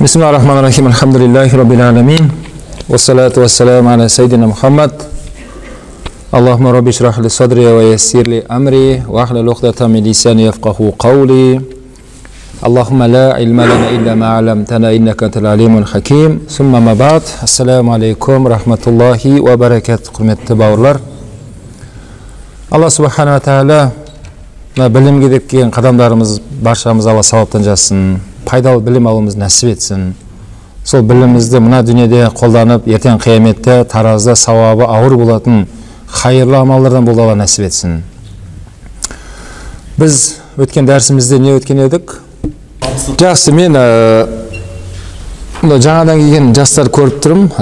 Бисмиллахир-рахманир-рахим. Альхамдулиллахи раббил аламин. Вассалату вассаламу аля саййидина Мухаммад. Аллахумма рабби шрах ли садри ва яссир ли амри ва ахлул уқдатам мин лисани яфқаху қавли. Аллахумма ла илма лана илля ма алламтана иннака антал алимул хаким. Сумма ма ба'д. Ассаламу алейкум рахматуллахи ва баракатух. Құрметті бауырлар, Алла субхана ва тағала мына білімге деп келген қадамдарымыз баршамыз Алла сауаптан жазсын, пайдалы білім алуымызды нәсіп етсін. Сол білімімізді мына дүниеде қолданып, ертең қияметте таразда сауабы ауыр болатын хайырлы амалдардан болуды Алла нәсіп етсін. Біз өткен дәрісімізде не өткен едік? Жақсы, мен жаңадан келген жастар көріп тұрмын.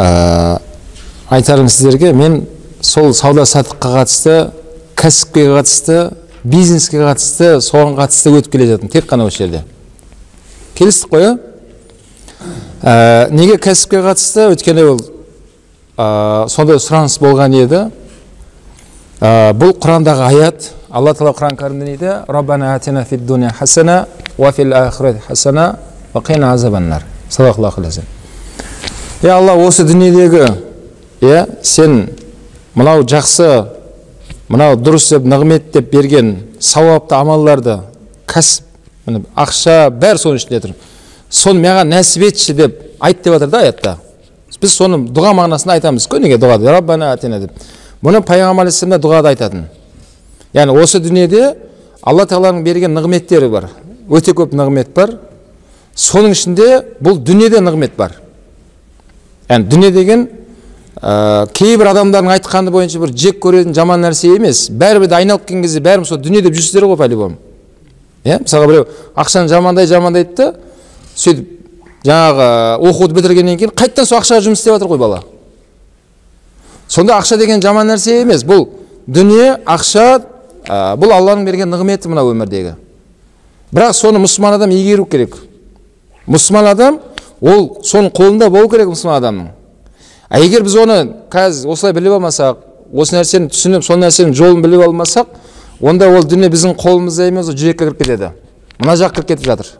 Айтарым сіздерге, мен сол сауда саттыққа қатысты, кәсіпке қатысты, бизнеске қатысты, соған қатысты өтіп келе жатырмын, тек қана осы жерде. Келістік қой, неге кәсіпке қатысты? Өйткені ол сондай сұраныс болған еді. Бұл Құрандағы аят, Алла тағала Құран кәрімде не дейді? Раббана атина фид дуния хасана уа фил ахирати хасана уа қина азабаннар. Садақаллахул азим. Я Алла, осы дүниедегі, сен мынау жақсы, мынау дұрыс деп, нығмет деп берген сауапты амалдарды, кәсіп, ақша, бәрі соның ішінде тұр. Соны маған нәсіп етші деп айт деп жатыр да аятта. Біз соны дұға мағынасында айтамыз. Күніге дұғада, Раббана атина деп. Бұны Пайғамбар алейхиссалам да дұғада айтатын. Яғни осы дүниеде Алла тағаланың берген нығметтері бар. Өте көп нығмет бар. Соның ішінде бұл дүниеде нығмет бар. Яғни дүние деген кейбір адамдардың айтқаны бойынша бір жек көретін жаман нәрсе емес. Бәрібір де айналып келген кезде бәріміз сол дүние деп жүрсіздер ғой по-любому. Мысалға біреу ақшаны жамандай жамандайды да, сөйтіп жаңағы оқуды бітіргеннен кейін қайтадан сол ақшаға жұмыс істеп жатыр ғой бала. Сонда ақша деген жаман нәрсе емес. Бұл дүние, ақша, бұл Алланың берген нығметі мына өмірдегі. Бірақ соны мұсылман адам игеру керек. Мұсылман адам, ол соның қолында болу керек мұсылман адамның. А егер біз оны қазір осылай біліп алмасақ, осы нәрсені түсініп, сол нәрсенің жолын біліп алмасақ, онда ол дүние біздің қолымызда емес, ол жүрекке кіріп кетеді. Мына жаққа кіріп кетіп жатыр.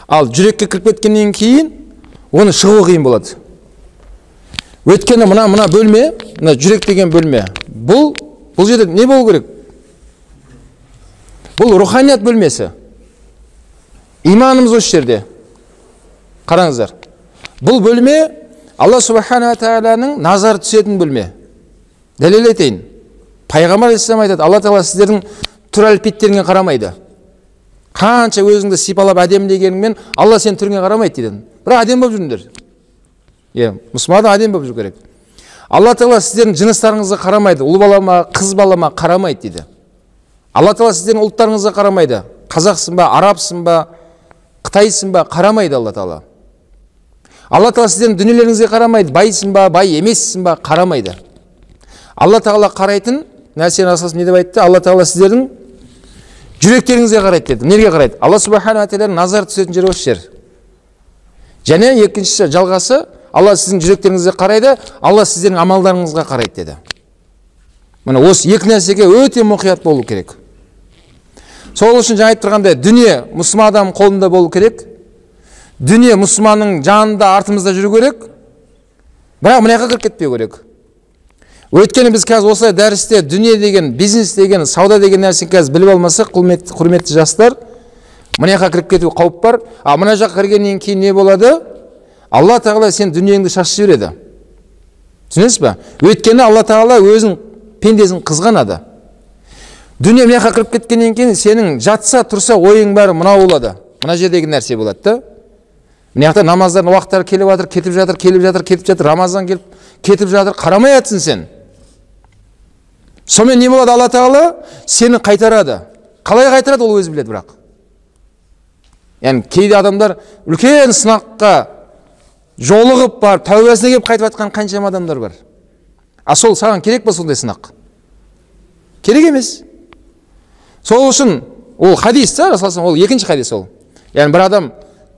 Ал жүрекке кіріп кеткеннен кейін оны шығу қиын болады. Өйткені мына бөлме, мына жүрек деген бөлме, бұл жерде не болу керек? Бұл руханият бөлмесі. Иманымыз осы жерде. Қараңыздар. Бұл бөлме Алла субхана ва тағаланың назары түсетін бөлме. Дәлел айтайын. Пайғамбар алейхиссалам айтады, Алла тағала сіздердің түр әлпеттеріңе қарамайды. Қанша өзіңді сипалап әдемілегеніңмен Алла сенің түріңе қарамайды дейді. Бірақ әдемі болып жүріңдер. Мұсылман адам әдемі болып жүру керек. Алла тағала сіздердің жыныстарыңызға қарамайды, ұл бала ма, қыз бала ма қарамайды дейді. Алла тағала сіздердің ұлттарыңызға қарамайды. Қазақсың ба, арабсың ба, қытайсың ба қарамайды Алла тағала. Алла тағала сіздердің дүниелеріңізге қарамайды, байсың ба, бай емессің ба қарамайды. Алла тағала қарайтын нәрсені асасы не деп айтты? Алла тағала сіздердің жүректеріңізге қарайды деді. Неге қарайды? Алла субхана ва тағаланың назары түсетін жері осы жер. Және екіншісі жалғасы, Алла сіздің жүректеріңізге қарайды, Алла сіздердің амалдарыңызға қарайды деді. Міне осы екі нәрсеге өте мұқият болу керек. Сол үшін жаңа айтып тұрғандай, дүние мұсылман адамның қолында болу керек. Дүние мұсылманның жанында, артымызда жүру керек. Бірақ мына жаққа кіріп кетпеу керек. Өйткені біз қазір осылай дәрісте дүние деген, бизнес деген, сауда деген нәрсені қазір біліп алмасақ, құрметті жастар, мына жаққа кіріп кету қауіп бар. А мына жаққа кіргеннен кейін не болады? Алла тағала сен дүниеңді шашып жібереді. Түсінесіз бе? Өйткені Алла тағала өзінің пендесін қызғанады. Дүние мына жаққа кіріп кеткеннен кейін сенің жатса, тұрса ойың бәрі мынау болады. Мына жердегі нәрсе болады да. Мына жақта намаздардың уақыттары келіп жатыр, кетіп жатыр, келіп жатыр, кетіп жатыр, Рамазан келіп, кетіп жатыр, қарамай жатсың сен. Сонымен не болады? Алла тағала сені қайтарады. Қалай қайтарады, ол өзі біледі бірақ. Яғни кейде адамдар үлкен сынаққа жолығып барып, тәубасына келіп қайтып жатқан қаншама адамдар бар. А сол саған керек па сондай сынақ? Керек емес. Сол үшін ол хадис та, Расулаллах, ол екінші хадис ол. Яғни бір адам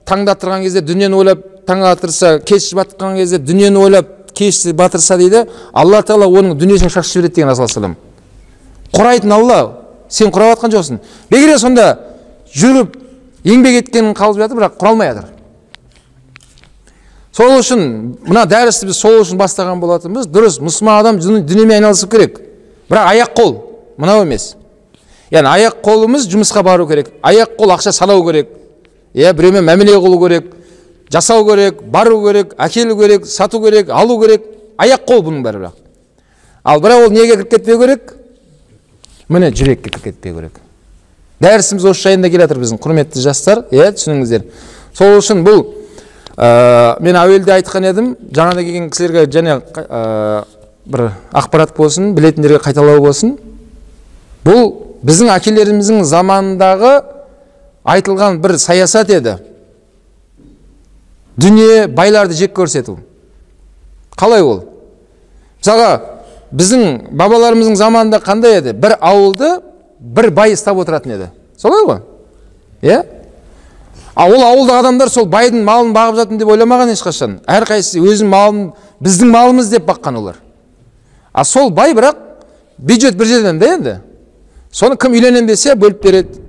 таңда тұрған кезде дүниені ойлап таң атырса, кеш батқан кезде дүниені ойлап кеш батырса дейді, Алла тағала оның дүниесін шашып жібереді деген Расулаллах. Құрайтын Алла, сен құрап жатқан жоқсың. Бегере сонда жүріп еңбек еткенін қалып жатыр, бірақ құра алмай жатыр. Сол үшін мына дәрісті біз сол үшін бастаған болатынбыз. Дұрыс, мұсылман адам дүниемен айналысу керек. Бірақ аяқ қол мынау емес. Яғни аяқ қолымыз жұмысқа бару керек, аяқ қол ақша санау керек, иә, біреумен мәміле қылу керек, жасау керек, бару керек, әкелу керек, сату керек, алу керек. Аяқ қол бұның бәрі бірақ. Ал бірақ ол неге кіріп кетпеу керек? Міне, жүрекке кіріп кетпеу керек. Дәрісіміз осы жайында келе жатыр біздің, құрметті жастар, иә, түсініңіздер. Сол үшін бұл мен әуелде айтқан едім, жаңада келген кісілерге және бір ақпарат болсын, білетіндерге қайталау болсын. Бұл біздің әкелеріміздің заманындағы айтылған бір саясат еді. Дүние байларды жек көрсету. Қалай ол? Мысалға, біздің бабаларымыздың заманында қандай еді? Бір ауылды бір бай ұстап отыратын еді. Солай ғой? Иә? А ол ауылдағы адамдар сол байдың малын бағып жатын деп ойламаған ешқашан. Әрқайсысы өзінің малын біздің малымыз деп баққан олар. А сол бай бірақ бюджет бір жерден де енді. Соны кім үйленем десе бөліп береді.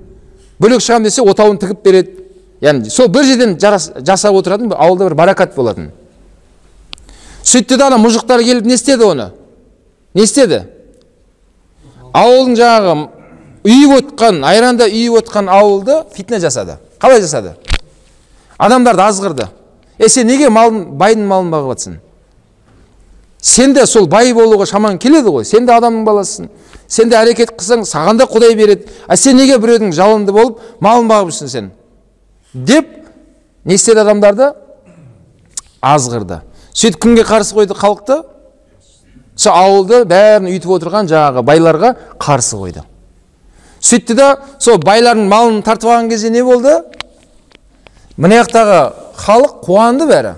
Бөлек шығам десе отауын тігіп береді. Яғни сол бір жерден жасап отыратын, ауылда бір баракат болатын. Сөйтті де ана мұжықтар келіп не істеді оны? Не істеді? Ауылдың жаңағы үйіп отқан, айранда үйіп отқан ауылды фитна жасады. Қалай жасады? Адамдарды азғырды. Сен неге байдың малын бағып жатсың? Сен де сол бай болуға шамаң келеді ғой. Сен де адамның баласысың. Сен де әрекет қылсаң, саған да Құдай береді. А сен неге біреудің жалынды болып, малын бағып жүрсің сен? Деп не істеді адамдарды? Азғырды. Сөйтіп кімге қарсы қойды халықты? Сол ауылды бәрін үйтіп отырған жаңағы байларға қарсы қойды. Сөйтті да сол байлардың малын тартып алған кезде не болды? Мына жақтағы халық қуанды бәрі.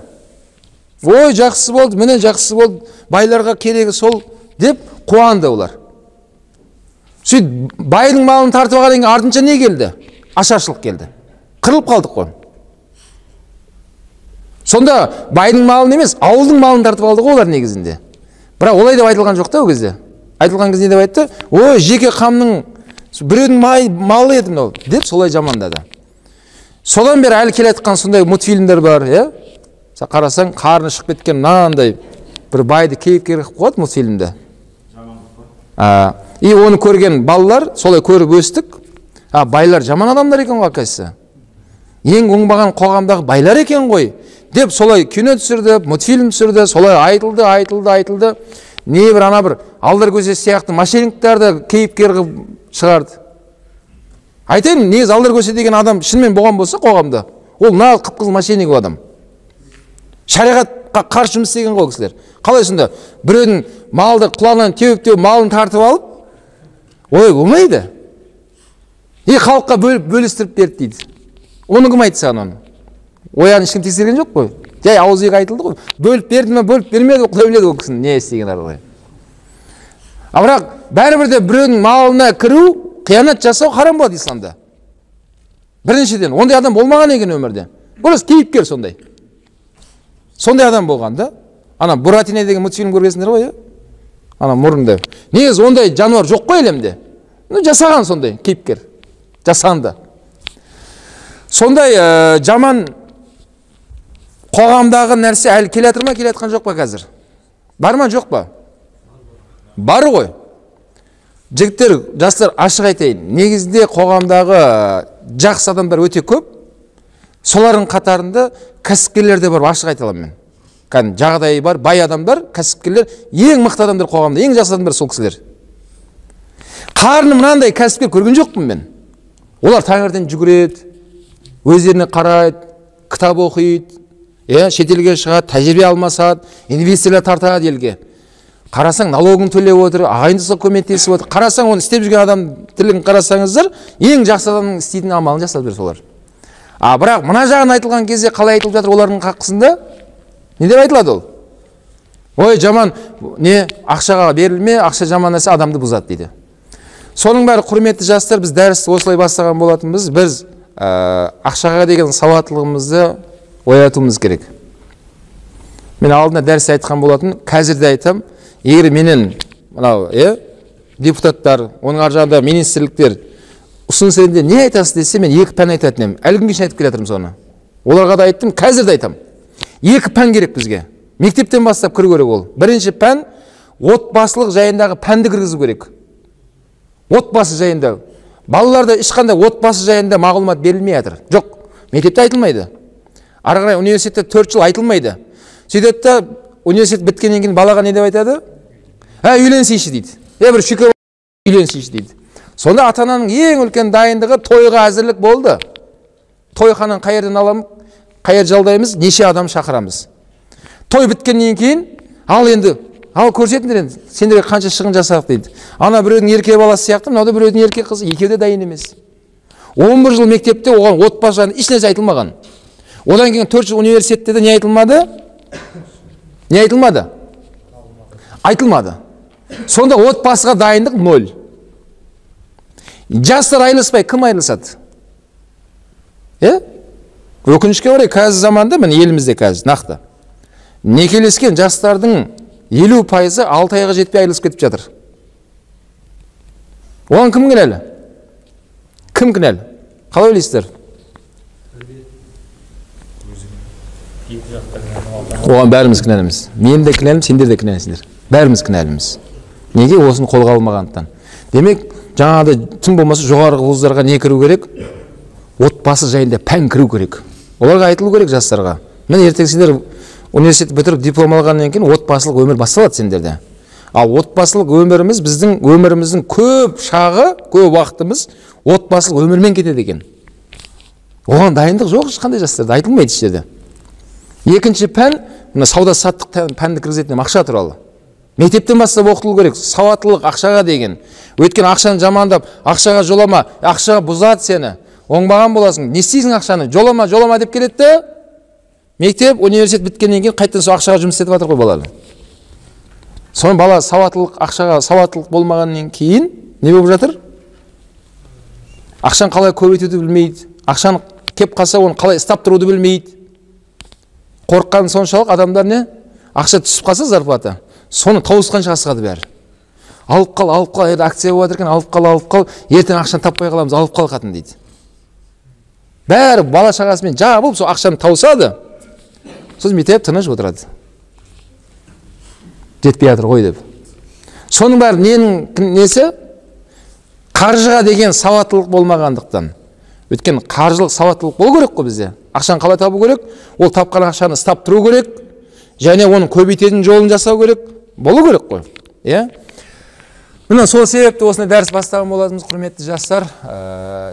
Ой, жақсы болды, міне жақсы болды, байларға керегі сол деп қуанды олар. Сөйтіп байдың малын тартып алғаннан кейін артынша не келді? Ашаршылық келді. Қырылып қалдық қой. Сонда байдың малын емес, ауылдың малын тартып алды ғой олар негізінде. Бірақ олай деп айтылған жоқ та ол кезде. Айтылған кезде не деп айтты? Ой, жеке қамның біреудің малы еді мынау деп солай жамандады. Содан бері әлі келе жатқан сондай мультфильмдер бар, иә? Қарасаң, қарны шығып кеткен мынандай бір байды кейіпкер қылып қояды мультфильмде. И оны көрген балалар солай көріп өстік. Байлар жаман адамдар екен ғой, оказывается. Ең оңбаған қоғамдағы байлар екен ғой деп солай кино түсірді, мультфильм түсірді, солай айтылды, айтылды, айтылды. Не бір ана бір Алдар көсе сияқты мошенниктерді кейіпкер қылып шығарды. Айтайын, негізі Алдар көсе деген адам шынымен болған болса қоғамда, ол нағыз қып-қызыл мошенник ол адам. Шариғатқа қарсы жұмыс істеген ғой кісілер. Қалай сонда біреудің малды құлағынан теуіп-теуіп малын тартып алып, олай болмайды. И халыққа бөліп бөлістіріп берді дейді. Оны кім айтты саған оны? Ояны ешкім тексерген жоқ қой. Жай ауыз екі айтылды ғой. Бөліп берді ме, бөліп бермеді, Құдай біледі ол кісінің не істегенін ары қарай. А бірақ бәрібір де біреудің малына кіру, қиянат жасау харам болады исламда. Біріншіден, ондай адам болмаған екен өмірде. Просто кейіпкер сондай. Сондай адам болған да. Ана Буратино деген мультфильм көргенсіңдер ғой, иә? Ана мұрынды. Негізі ондай жануар жоқ қой әлемде. Ну, жасаған сондай кейіпкер. Жасанды. Сондай жаман қоғамдағы нәрсе әлі келе жатыр ма, келе жатқан жоқ па қазір? Бар ма, жоқ па? Бар ғой. Жігіттер, жастар, ашық айтайын. Негізінде қоғамдағы жақсы адамдар өте көп. Солардың қатарында кәсіпкерлер де бар, ашық айта аламын мен. Кәдімгі жағдайы бар, бай адамдар, кәсіпкерлер, ең мықты адамдар қоғамда, ең жақсы адамдар сол кісілер. Қарны мынандай кәсіпкер көрген жоқпын мен. Олар таңертең жүгіреді, өздеріне қарайды, кітап оқиды, шетелге шығады, тәжірибе алмасады, инвесторлар тартады елге. Қарасаң, налогын төлеп отыр, ағайындысына көмектесіп отыр. Қарасаң, оны істеп жүрген адам тірлігін қарасаңыздар, ең жақсы адамның істейтін амалын жасап жүр солар. А бірақ мына жағын айтылған кезде қалай айтылып жатыр олардың хаққысында? Не деп айтылады ол? Ой, жаман, не, ақшаға берілме, ақша жаман нәрсе адамды бұзады дейді. Соның бәрі, құрметті жастар, біз дәрісті осылай бастаған болатынбыз. Біз ақшаға деген сауаттылығымызды оятуымыз керек. Мен алдында дәріс айтқан болатын, қазір де айтам, егер менен мынау, депутаттар, оның ар жағында министрліктер ұсыныс ретінде не айтасыз десе, мен екі пән айтатын едім. Әлі күнге шейін айтып келе жатырмын соны. Оларға да айттым, қазір де айтам. Екі пән керек бізге. Мектептен бастап кіру керек ол. Бірінші пән, отбасылық жайындағы пәнді кіргізу керек. Отбасы жайында. Балаларда ешқандай отбасы жайында мағлұмат берілмей жатыр. Жоқ, мектепте айтылмайды. Ары қарай университетте 4 жыл айтылмайды. Сөйтеді де, университет біткеннен кейін балаға не деп айтады? Ә, үйленсейші дейді. Бір шүкір үйленсейші дейді. Сонда ата-ананың ең үлкен дайындығы тойға әзірлік болды. Тойхананы қай жерден аламыз, қай жерде жалдаймыз, неше адам шақырамыз. Той біткеннен кейін, ал енді, ал көрсетіңдер енді, сендерге қанша шығын жасадық дейді. Ана біреудің ерке баласы сияқты, мынау да біреудің ерке қызы, екеуі де дайын емес. 11 жыл мектепте оған отбасы жайында ешнәрсе айтылмаған. Одан кейін 4 жыл университетте де не айтылмады? Не айтылмады? Айтылмады. Сонда отбасыға дайындық ноль. Жастар айырылыспай кім айырылысады? Өкінішке орай қазір заманда, міне елімізде қазір нақты некелескен жастардың 50%-ы 6 айға жетпей айырылысып кетіп жатыр. Оған кім кінәлі? Кім кінәлі? Қалай ойлайсыздар? Оған бәріміз кінәліміз. Мен де кінәлімін, сендер де кінәлісіңдер. Бәріміз кінәліміз. Неге осыны қолға алмағандықтан? Демек, жаңағыдай тым болмаса жоғарғы вуздарға не кіру керек? Отбасы жайында пән кіру керек. Оларға айтылу керек жастарға. Міне ертең сендер университет бітіріп диплом алғаннан кейін отбасылық өмір басталады сендерде. Ал отбасылық өміріміз біздің өміріміздің көп шағы, көп уақытымыз отбасылық өмірмен кетеді екен. Оған дайындық жоқ ешқандай жастарда, айтылмайды еш жерде. Екінші пән, мына сауда саттық пәнді кіргізетін ақша туралы. Мектептен бастап оқытылу керек, сауаттылық ақшаға деген. Өйткені ақшаны жамандап, ақшаға жолама, ақшаға бұзады сені. Оңбаған боласың, не істейсің ақшаны? Жолама, жолама деп келеді де, мектеп, университет біткеннен кейін қайтадан сол ақшаға жұмыс істетіп жатыр ғой баланы. Соны бала сауаттылық, ақшаға сауаттылық болмағаннан кейін не болып жатыр? Ақшаны қалай көбейтуді білмейді, ақшаны кеп қалса оны қалай ұстап тұруды білмейді. Қорыққан соншалық адамдар не? Ақша түсіп қалса зарплата, соны тауысқанша асығады бәрі. Алып қал, алып қал, акция болып жатыр екен, алып қал, алып қал, ертең ақшаны таппай қаламыз, алып қал қатын дейді. Бәрі бала шағасымен жабылып сол ақшаны тауысады. Сосын бүйтіп тыныш отырады. Жетпей жатыр ғой деп. Соның бәрі ненің несі? Қаржыға деген сауаттылық болмағандықтан. Өйткені қаржылық сауаттылық болу керек қой бізде. Ақшаны қалай табу керек? Ол тапқан ақшаны ұстап тұру керек, және оның көбейтетін жолын жасау керек. Болу керек қой. Иә? Міне сол себепті осындай дәріс бастаған болатынбыз, құрметті жастар.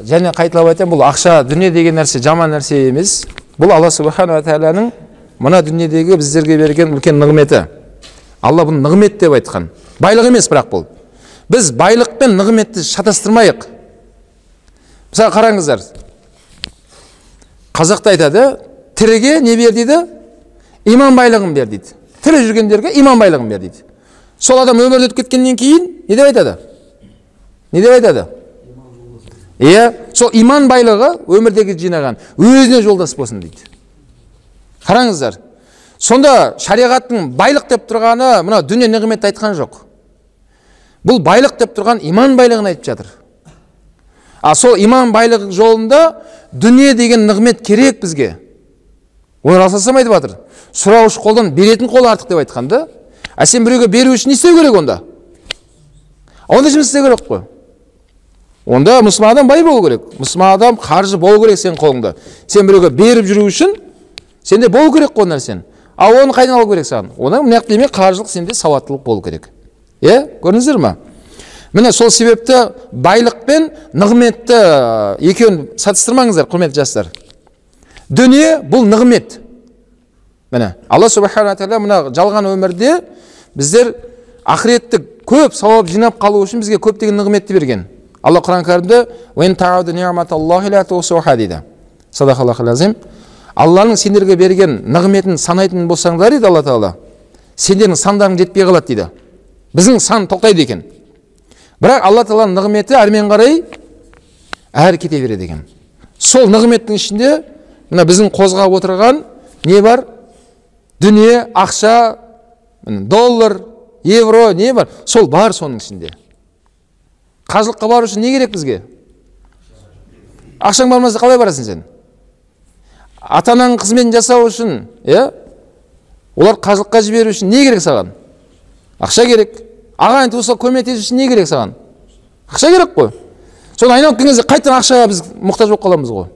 Және қайталап айтайын, бұл ақша, дүние деген нәрсе жаман нәрсе емес. Бұл Алла субханала тағаланың мына дүниедегі біздерге берген үлкен нығметі. Алла бұны нығмет деп айтқан. Байлық емес бірақ бұл. Біз байлық пен нығметті шатастырмайық. Мысалы қараңыздар. Қазақта айтады, тіріге не бер дейді? Иман байлығын бер дейді. Тірі жүргендерге иман байлығын бер дейді. Сол адам өмірден өтіп кеткеннен кейін не деп айтады? Не деп айтады? Иә, сол иман байлығы өмірдегі жинаған өзіне жолдас болсын дейді. Қараңыздар. Сонда шариғаттың байлық деп тұрғаны мына дүние нығметті айтқан жоқ. Бұл байлық деп тұрған иман байлығын айтып жатыр. А сол иман байлығы жолында дүние деген нығмет керек бізге. Оны расасам айтып жатыр. Сұраушы қолдан беретін қол артық деп айтқан да. А сен біреуге беру үшін не істеу керек онда? Онда жұмыс істеу керек қой. Онда мұсылман адам бай болу керек. Мұсылман адам қаржы болу керек сенің қолыңда. Сен біреуге беріп жүру үшін сенде болу керек қой нәрсені. А оны қайдан алу керек саған? Оны мына жақта демек қаржылық сенде сауаттылық болу керек. Е, көрдіңіздер ме? Міне сол себепті байлық пен нығметті екеуін шатастырмаңыздар, құрметті жастар. Дүние бұл нығмет. Міне, Алла субхана тағала мына жалған өмірде біздер ақыретті көп сауап жинап қалу үшін бізге көптеген нығметті берген. Алла Құран кәрімде дейді. Садақаллаху лазим. Алланың сендерге берген нығметін санайтын болсаңдар дейді Алла тағала, сендердің сандарың жетпей қалады дейді. Біздің сан тоқтайды екен. Бірақ Алла тағаланың нығметі әрмен қарай әрі кете береді екен. Сол нығметтің ішінде мына біздің қозғап отырған не бар? Дүние, ақша, доллар, евро, не бар? Сол бар соның ішінде. Қажылыққа бару үшін не керек бізге? Ақшаң бармаса қалай барасың сен? Ата-ананың қызметін жасау үшін, иә? Олар қажылыққа жіберу үшін не керек саған? Ақша керек. Ағайын туысқа көмектесу үшін не керек саған? Ақша керек қой. Соны айналып келген кезде қайтадан ақшаға біз мұқтаж болып қаламыз ғой.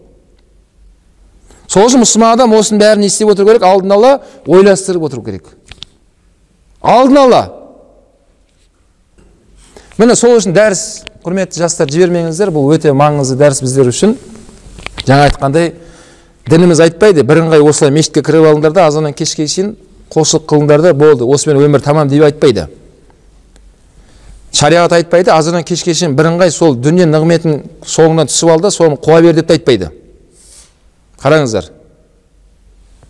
Сол үшін мұсылман адам осының бәрін не істеп отыру керек? Алдын ала ойластырып отыру керек. Алдын ала. Міне сол үшін дәріс, құрметті жастар, жібермеңіздер, бұл өте маңызды дәріс біздер үшін. Жаңа айтқандай, дініміз айтпайды, бірыңғай осылай мешітке кіріп алыңдар да, азаннан кешке шейін құлшылық қылыңдар да болды, осымен өмір тамам деп айтпайды. Шариғат айтпайды, азаннан кешке шейін бірыңғай сол дүние нығметін соңынан түсіп ал да, соны қуа бер деп те айтпайды. Қараңыздар,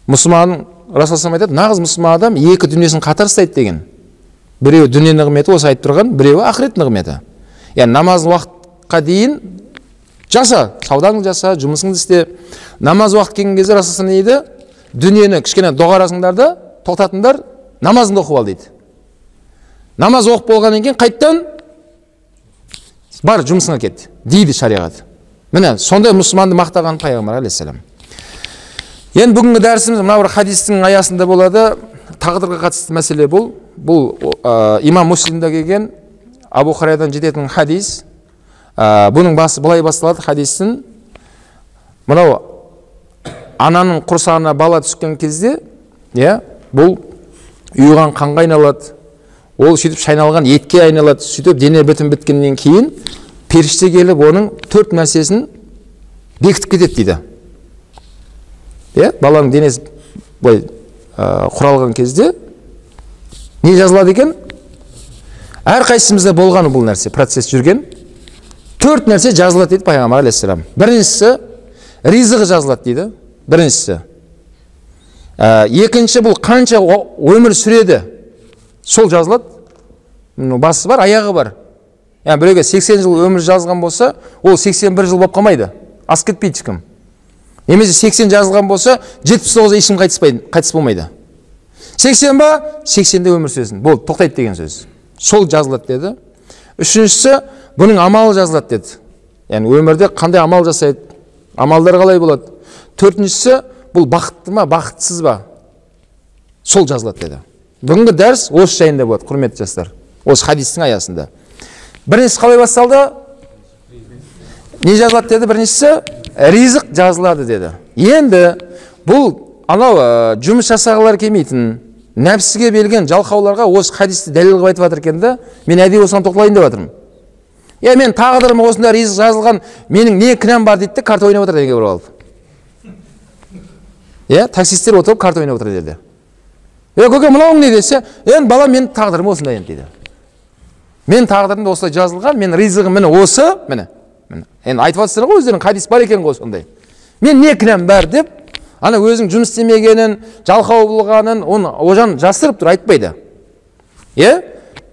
мұсылман, Расул айтады, нағыз мұсылман адам екі дүниесін қатар ұстайды деген. Біреуі дүние нығметі, осы айтып тұрған, біреуі ақырет нығметі. Яғни намаз уақытқа дейін жаса, саудаңды жаса, жұмысыңды істе. Намаз уақыт келген кезде Расул не дейді? Дүниені кішкене доғарасыңдар да, тоқтатыңдар, намазыңды оқып ал дейді. Намаз оқып болғаннан кейін қайттан бар жұмысыңа кет дейді шариғат. Міне сондай мұсылманды мақтаған пайғамбар алейхиссалам. Енді бүгінгі дәрісіміз мына бір хадистің аясында болады. Тағдырға қатысты мәселе бұл. Бұл имам Муслимде келген Абу Хурайрадан жететін хадис. Бұның басы былай басталады хадистің. Мынау ананың құрсағына бала түскен кезде, иә, бұл ұйыған қанға айналады. Ол сөйтіп шайналған етке айналады. Сөйтіп дене бітім біткеннен кейін періште келіп оның төрт нәрсесін бекітіп кетеді дейді. Иә, баланың денесі былай құралған кезде не жазылады екен? Әрқайсымызда болғаны бұл нәрсе, процесс жүрген. Төрт нәрсе жазылады дейді пайғамбар алейхиссалам. Біріншісі ризығы жазылады дейді. Біріншісі. Екінші, бұл қанша өмір сүреді, сол жазылады. Басы бар, аяғы бар. Яғни біреуге 80 жыл өмір жазылған болса, ол 81 жыл болып қалмайды. Асып кетпейді ешкім. Немесе 80 жазылған болса, 79-да ешкім қайтыс болмайды. 80 ба, 80-де өмір сүресің. Болды, тоқтайды деген сөз. Сол жазылады деді. Үшіншісі, бұның амалы жазылады деді. Яғни өмірде қандай амал жасайды, амалдар қалай болады. Төртіншісі, бұл бақытты ма, бақытсыз ба, сол жазылады деді. Бүгінгі дәріс осы жайында болады, құрметті жастар. Осы хадистің аясында. Біріншісі қалай басталды? Не жазылады деді? Біріншісі, ризық жазылады деді. Енді бұл анау жұмыс жасағылар келмейтін, нәпсіге берілген жалқауларға осы хадисті дәлел қылып айтып жатыр екен да, мен әдейі осыған тоқталайын деп жатырмын. Е, мен тағдырым осында ризық жазылған, менің не кінәм бар дейді де, карта ойнап отыр дегенге барып алды. Е, таксисттер отырып карта ойнап отыр деді. Е, көке, мынауың не десе, енді бала, менің тағдырым осындай енді дейді. Мен тағдырымда осылай жазылған, мен ризығым міне осы, міне. Енді айтып жатсыздар ғой өздерің, хадис бар екен ғой сондай. Мен не кінәм бар деп, ана өзің жұмыс істемегенін, жалқау болғанын, оны ожан жасырып тұр, айтпайды. Е?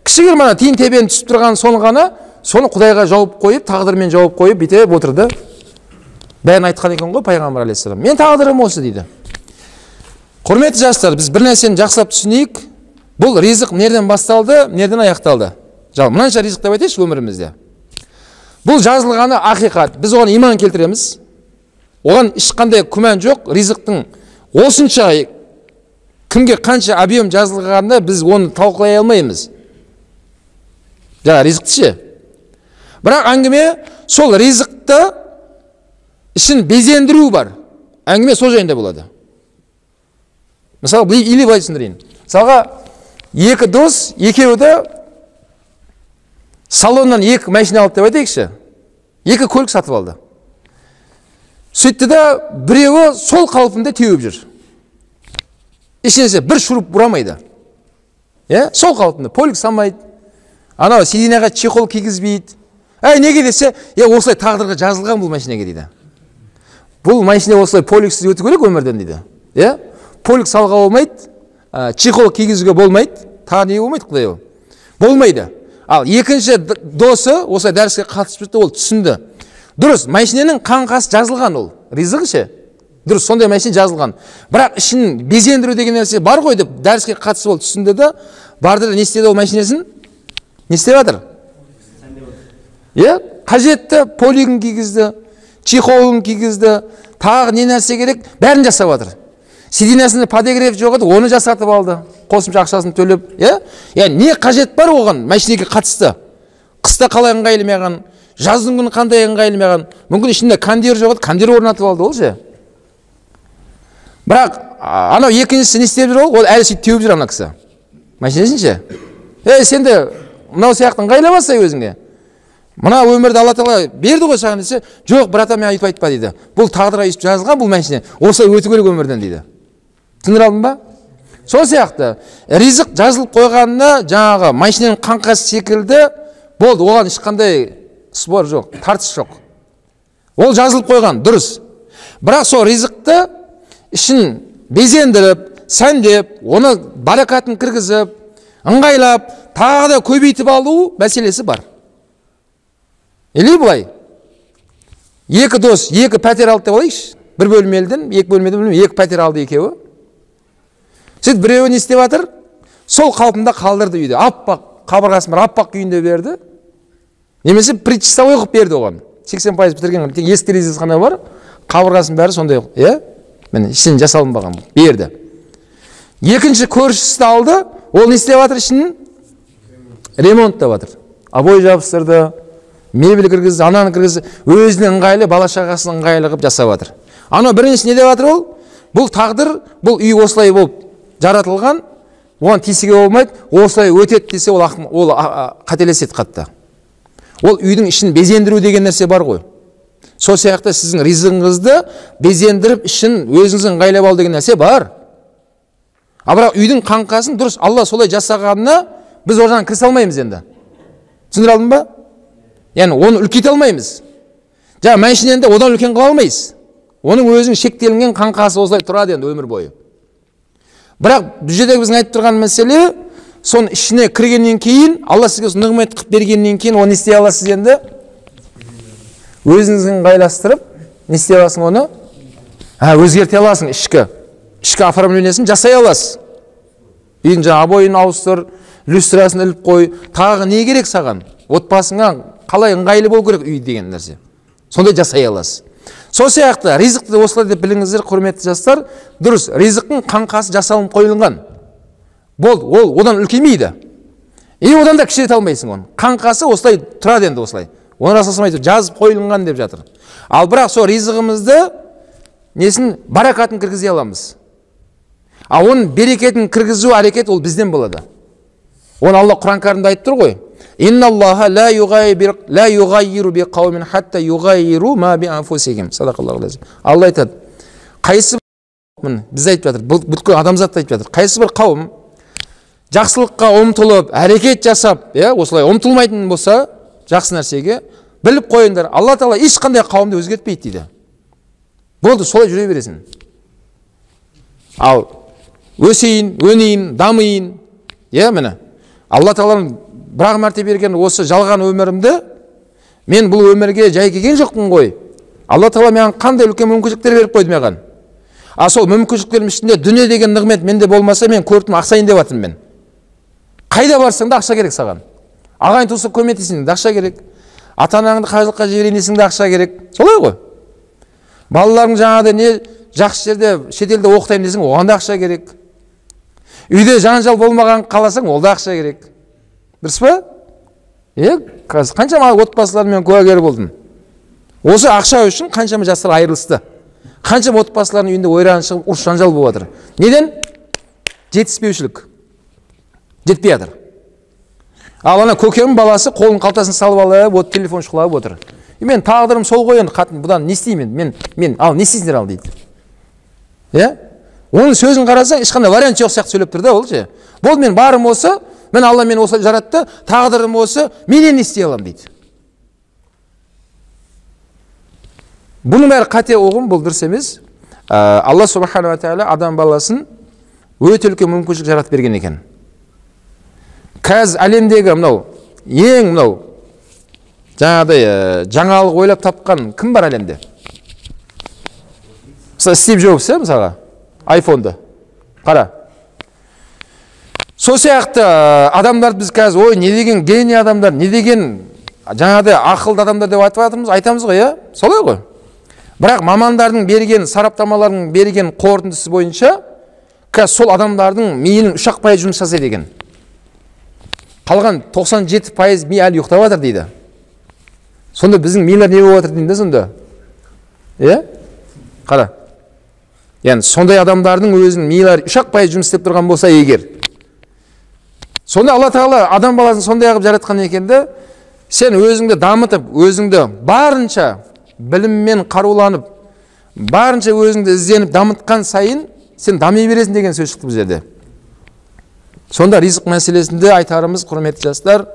Кішігірім ана тиын тебен түсіп тұрған соны ғана, соны Құдайға жауып қойып, тағдырмен жауып қойып, бүйтіп отырды. Бәрін айтқан екен ғой пайғамбар алейхиссалам. Мен тағдырым осы дейді. Құрметті жастар, біз бір нәрсені жақсылап түсінейік. Бұл ризық нерден басталды, нерден аяқталды? Жалпы мынанша ризық деп айтайықшы өмірімізде. Бұл жазылғаны ақиқат. Біз оған иман келтіреміз. Оған ешқандай күмән жоқ. Ризықтың осынша кімге қанша объем жазылғанына біз оны талқылай алмаймыз. Жаңа ризықты ше. Бірақ әңгіме сол ризықты ішін безендіру бар. Әңгіме сол жайында болады. Мысалы, или былай түсіндірейін. Мысалға, екі дос, екеуі де салоннан екі машина алды деп айтайықшы. Екі көлік сатып алды. Сөйтті де біреуі сол қалпында теуіп жүр. Ешнәрсе бір шуруп бұрамайды. Е, сол қалпында полик салмайды. Анау сиденьяға чехол кигізбейді. Әй, неге десе, е, осылай тағдырға жазылған бұл машинаға дейді. Бұл машина осылай поликсіз өту керек өмірден дейді. Е? Полик салға болмайды, чехол кигізуге болмайды, тағы не болмайды, құдай ау. Болмайды. Ал екінші досы осылай дәріске қатысып жүрді, ол түсінді. Дұрыс, машинаның қаңқасы жазылған ол. Ризығы ше? Дұрыс, сондай машина жазылған. Бірақ ішін безендіру деген нәрсе бар ғой деп дәріске қатысып ол түсінді де, барды да не істеді ол машинасын? Не істеп жатыр? Е, қажетті полигін кигізді, чехолын кигізді, тағы не нәрсе керек, бәрін жасап жатыр. Сиденьясында подогрев жоқ еді, оны жасатып алды. Қосымша ақшасын төлеп, иә? Яғни не қажет бар оған машинеге қатысты? Қыста қалай ыңғайлы маған, жаздың күні қандай ыңғайлы маған? Мүмкін ішінде кондер жоқ еді, кондер орнатып алды ол ше. Бірақ анау екіншісі не істеп жүр ол? Ол әлі сөйтіп теуіп жүр ана кісі. Машинесін ше? Ей, сен де мынау сияқты ыңғайламасай өзіңе. Мына өмірді Алла тағала берді ғой саған десе, жоқ, братан, маған өйтіп айтпа дейді. Бұл тағдырға өйтіп жазылған бұл машина. Осылай өту керек өмірден дейді. Түсіндіре алдым ба? Сол сияқты ризық жазылып қойғанына жаңағы машинаның қаңқасы секілді болды, оған ешқандай спор жоқ, тартыс жоқ. Ол жазылып қойған, дұрыс. Бірақ сол ризықты ішін безендіріп, сәндеп, оны баракатын кіргізіп, ыңғайлап, тағы да көбейтіп алу мәселесі бар. Или былай, екі дос, екі пәтер алды деп алайықшы, бір бөлмеліден, екі бөлмеден, екі пәтер алды екеуі. Сөйтіп біреуі не істеп жатыр? Сол қалпында қалдырды үйді. Аппақ қабырғасын бір аппақ күйінде берді. Немесе предчистовой қылып берді оған. 80% бітірген, тек есік терезесі ғана бар, қабырғасының бәрі сондай, иә? Міне, ішінен жасалынбаған берді. Екінші көршісі алды, ол не істеп жатыр ішін? Ремонттап жатыр. Обой жабыстырды, мебель кіргізді, ананы кіргізді, өзіне ыңғайлы, бала шағасына ыңғайлы қылып жасап жатыр. Анау бірінші не деп жатыр ол? Бұл тағдыр, бұл үй осылай болып жаратылған, оған тиісуге болмайды, осылай өтеді десе, ол қателеседі қатты. Ол үйдің ішін безендіру деген нәрсе бар ғой. Сол сияқты сіздің ризығыңызды безендіріп, ішін өзіңіз ыңғайлап ал деген нәрсе бар. А бірақ үйдің қаңқасын дұрыс Алла солай жасағанына біз ол жағын кірісе алмаймыз енді. Түсіндіре алдым ба? Яғни оны үлкейте алмаймыз. Жаңа машинаны одан үлкен қыла алмайсыз. Оның өзінің шектелінген қаңқасы осылай тұрады енді өмір бойы. Бірақ бұл жердегі біздің айтып тұрған мәселе, соның ішіне кіргеннен кейін, Алла сізге осы нығмет қылып бергеннен кейін, оны не істей аласыз енді? Өзіңізге ыңғайластырып, не істей аласың оны? Өзгерте аласың ішкі. Ішкі оформлениесін жасай аласыз. Үйдің жаңа обойын ауыстыр, люстрасын іліп қой, тағы не керек саған? Отбасыңа қалай ыңғайлы болу керек үй деген нәрсе. Сондай жасай аласыз. Сол сияқты ризықты осылай деп біліңіздер, құрметті жастар, дұрыс, ризықтың қаңқасы жасалынып қойылған. Болды, ол одан үлкеймейді. И одан да кішірете алмайсың оны. Қаңқасы осылай тұрады енді осылай. Оны расылсам айтып, жазып қойылған деп жатыр. Ал бірақ сол ризығымызды несін, баракатын кіргізе аламыз. А оның берекетін кіргізу әрекет ол бізден болады. Оны Алла Құран кәрімде айтып тұр ғой. Инналлаха ла юғаййиру би қаумин хатта юғаййиру ма би анфусихим. Садақаллаху алазим. Алла айтады. Қайсы біз айтып жатыр, бүткіл адамзат айтып жатыр. Қайсы бір қауым жақсылыққа ұмтылып, әрекет жасап, иә, осылай ұмтылмайтын болса, жақсы нәрсеге біліп қойыңдар. Алла тағала ешқандай қауымды өзгертпейді дейді. Болды, солай жүре бересің. Ал өсейін, өнейін, дамиын, иә, міне. Алла тағаланың бір-ақ мәрте берген осы жалған өмірімді мен бұл өмірге жай келген жоқпын ғой. Алла тағала маған қандай үлкен мүмкіншіліктер беріп қойды маған. А сол мүмкіншіліктердің ішінде дүние деген нығмет менде болмаса, мен көріп ақсайын деп жатырмын мен. Қайда барсаң да ақша керек саған. Ағайын туысқа көмектесең де ақша керек. Ата-анаңды қажылыққа жіберейін десең де ақша керек. Солай ғой. Балаларың жаңағыдай не жақсы жерде шетелде оқытайын десең, оған да ақша керек. Үйде жанжал болмаған қаласаң, ол да ақша керек. Дұрыс па? Қазір қаншама отбасылармен куәгер болдым. Осы ақша үшін қаншама жастар айырылысты. Қаншама отбасылардың үйінде ойран шығып, ұрыс жанжал болып жатыр. Неден? Жетіспеушілік. Жетпей жатыр. Ал ана көкемнің баласы қолын қалтасына салып алып, от телефон шұқылап отыр. Мен тағдырым сол ғой енді, қатын, бұдан не істеймін? Мен ал не істейсіңдер ал дейді. Иә? Оның сөзін қарасаң, ешқандай вариант жоқ сияқты сөйлеп тұр да ол ше. Болды, мен барым осы, мен Алла мені осылай жаратты, тағдырым осы, мен енді не істей аламын дейді. Бұның бәрі қате ұғым, бұл дұрыс емес. Алла субханала тағала адам баласын өте үлкен мүмкіншілік жаратып берген екен. Қазір әлемдегі мынау ең мынау жаңағыдай жаңалық ойлап тапқан кім бар әлемде? Мысалы, Стив Джобс, мысалға, айфонды. Қара. Сол сияқты адамдар біз қазір, ой, не деген гений адамдар, не деген жаңағыдай ақылды адамдар деп айтып жатырмыз, айтамыз ғой, иә? Солай ғой. Бірақ мамандардың берген, сараптамалардың берген қорытындысы бойынша қазір сол адамдардың миының 3% жұмыс жасайды екен. Қалған 97% ми әлі ұйықтап жатыр дейді. Сонда біздің милар не болып жатыр деймін да сонда? Иә? Қара. Яғни сондай адамдардың өзінің милары 3% жұмыс істеп тұрған болса егер. Сонда Алла Тағала адам баласын сондай қылып жаратқан екен де, сен өзіңді дамытып, өзіңді барынша біліммен қаруланып, барынша өзіңді ізденіп дамытқан сайын сен дами бересің деген сөз шықты бұл жерде. Сонда ризық мәселесінде айтарымыз, құрметті жастар,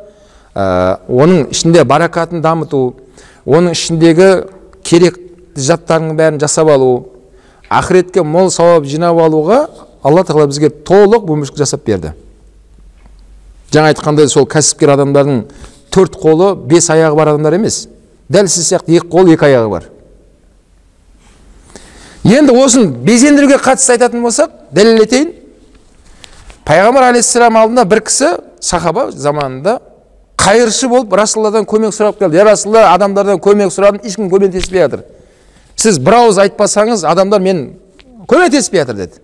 оның ішінде баракатын дамыту, оның ішіндегі керекті заттардың бәрін жасап алу, ақыретке мол сауап жинап алуға Алла Тағала бізге толық мүмкіншілік жасап берді. Жаңа айтқандай, сол кәсіпкер адамдардың 4 қолы, 5 аяғы бар адамдар емес. Дәл сіз сияқты 2 қол, 2 аяғы бар. Енді осын безендіруге қатысты айтатын болсақ, дәлел етейін. Пайғамбар алейхиссалам алдында бір кісі, сахаба заманында, қайыршы болып Расулалладан көмек сұрап келді. Я Расулалла, адамдардан көмек сұрадым, ешкім көмектеспей жатыр. Сіз бір ауыз айтпасаңыз, адамдар мен көмектеспей жатыр деді.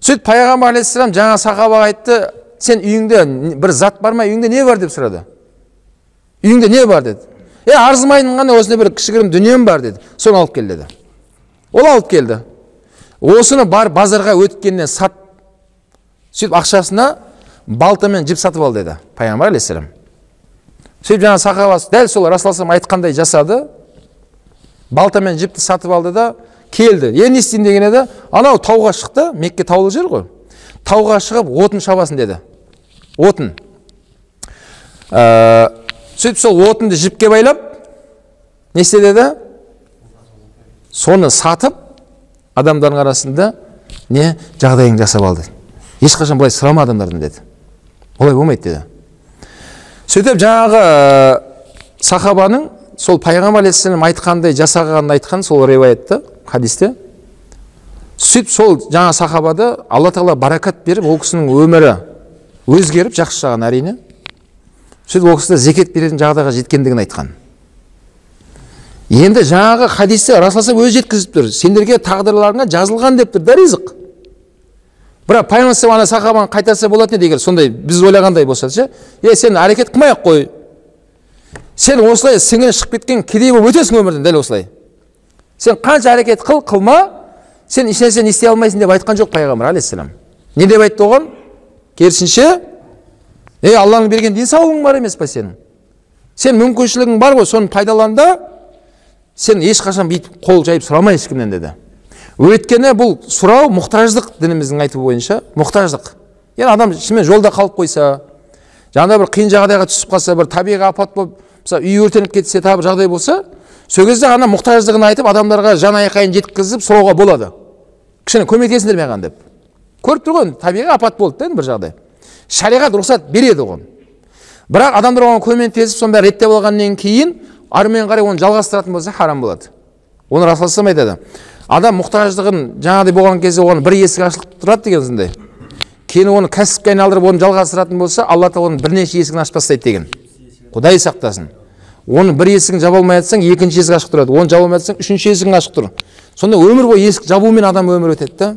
Сөйтіп пайғамбар алейхиссалам жаңа сахабаға айтты, сен үйіңде бір зат бар ма, үйіңде не бар деп сұрады. Үйіңде не бар деді. Арзымайтын ғана осындай бір кішігірім дүнием бар деді. Соны алып кел деді. Ол алып келді. Осыны бар базарға өткеннен сат. Сөйтіп ақшасына балтамен жіп сатып ал деді пайғамбар алейхиссалам. Сөйтіп жаңа сахаба дәл сол Расулалла айтқандай жасады. Балтамен жіпті сатып алды да келді. Не істейін деген еді? Анау тауға шықты, Мекке таулы жер ғой. Тауға шығып отын шабасын деді. Отын. Сөйтіп сол отынды жіпке байлап, не істеді деді? Соны сатып, адамдардың арасында не жағдайын жасап алды. Ешқашан былай сұрама адамдардан деді. Олай болмайды деді. Сөйтіп жаңағы сахабаның сол пайғамбар алейхиссалам айтқандай жасағанын айтқан сол риwаятта, хадисте. Сөйтіп сол жаңа сахабада Алла Тағала баракат беріп, ол кісінің өмірі өзгеріп, жақсы жағын әрине. Сөйтіп ол кісі зекет беретін жағдайға жеткендігін айтқан. Енді жаңағы хадисте Расулалла өзі жеткізіп тұр. Сендерге тағдырларыңа жазылған деп тұр да ризық. Бірақ пайғамбар ана сахабаны қайтарса болатын еді егер сондай біз ойлағандай болса ше. Сен әрекет қылмай-ақ қой. Сен осылай сіңірі шығып кеткен кедей болып өтесің өмірден дәл осылай. Сен қанша әрекет қыл, қылма, сен ешнәрсені істей алмайсың деп айтқан жоқ пайғамбар алейхиссалам. Не деп айтты оған? Керісінше, Алланың берген денсаулығың бар емес па сенің? Сен мүмкіншілігің бар ғой, соны пайдалан да, сен ешқашан бүйтіп қол жайып сұрамай ешкімнен деді. Өйткені бұл сұрау мұқтаждық, дініміздің айтуы бойынша мұқтаждық. Яғни адам шынымен жолда қалып қойса, жаңағыдай бір қиын жағдайға түсіп қалса, бір табиғи апат болып, мысалы үй өртеніп кетсе, тағы бір жағдай болса, сол кезде ғана мұқтаждығын айтып, адамдарға жан айқайын жеткізіп сұрауға болады. Кішкене көмектесіңдер маған деп. Көріп тұр ғой, табиғи апат болды да бір жағдай. Шариғат рұқсат береді оған. Бірақ адамдар оған көмектесіп, соны бәрі реттеп алғаннан кейін арымен қарай оны жалғастыратын болса харам болады. Оны Расулалла айтады. Адам мұқтаждығын жаңағыдай болған кезде оған бір есік ашылып тұрады деген сондай. Кейін оны кәсіпке айналдырып, оны жалғастыратын болса, Алла Тағала оның бірнеше есігін ашып тастайды деген. Құдай сақтасын. Оның бір есігін жаба алмай жатсаң, екінші есік ашық тұрады. Оны жаба алмай жатсаң, үшінші есігін ашық тұр. Сонда өмір бойы есік жабумен адам өмір өтеді да.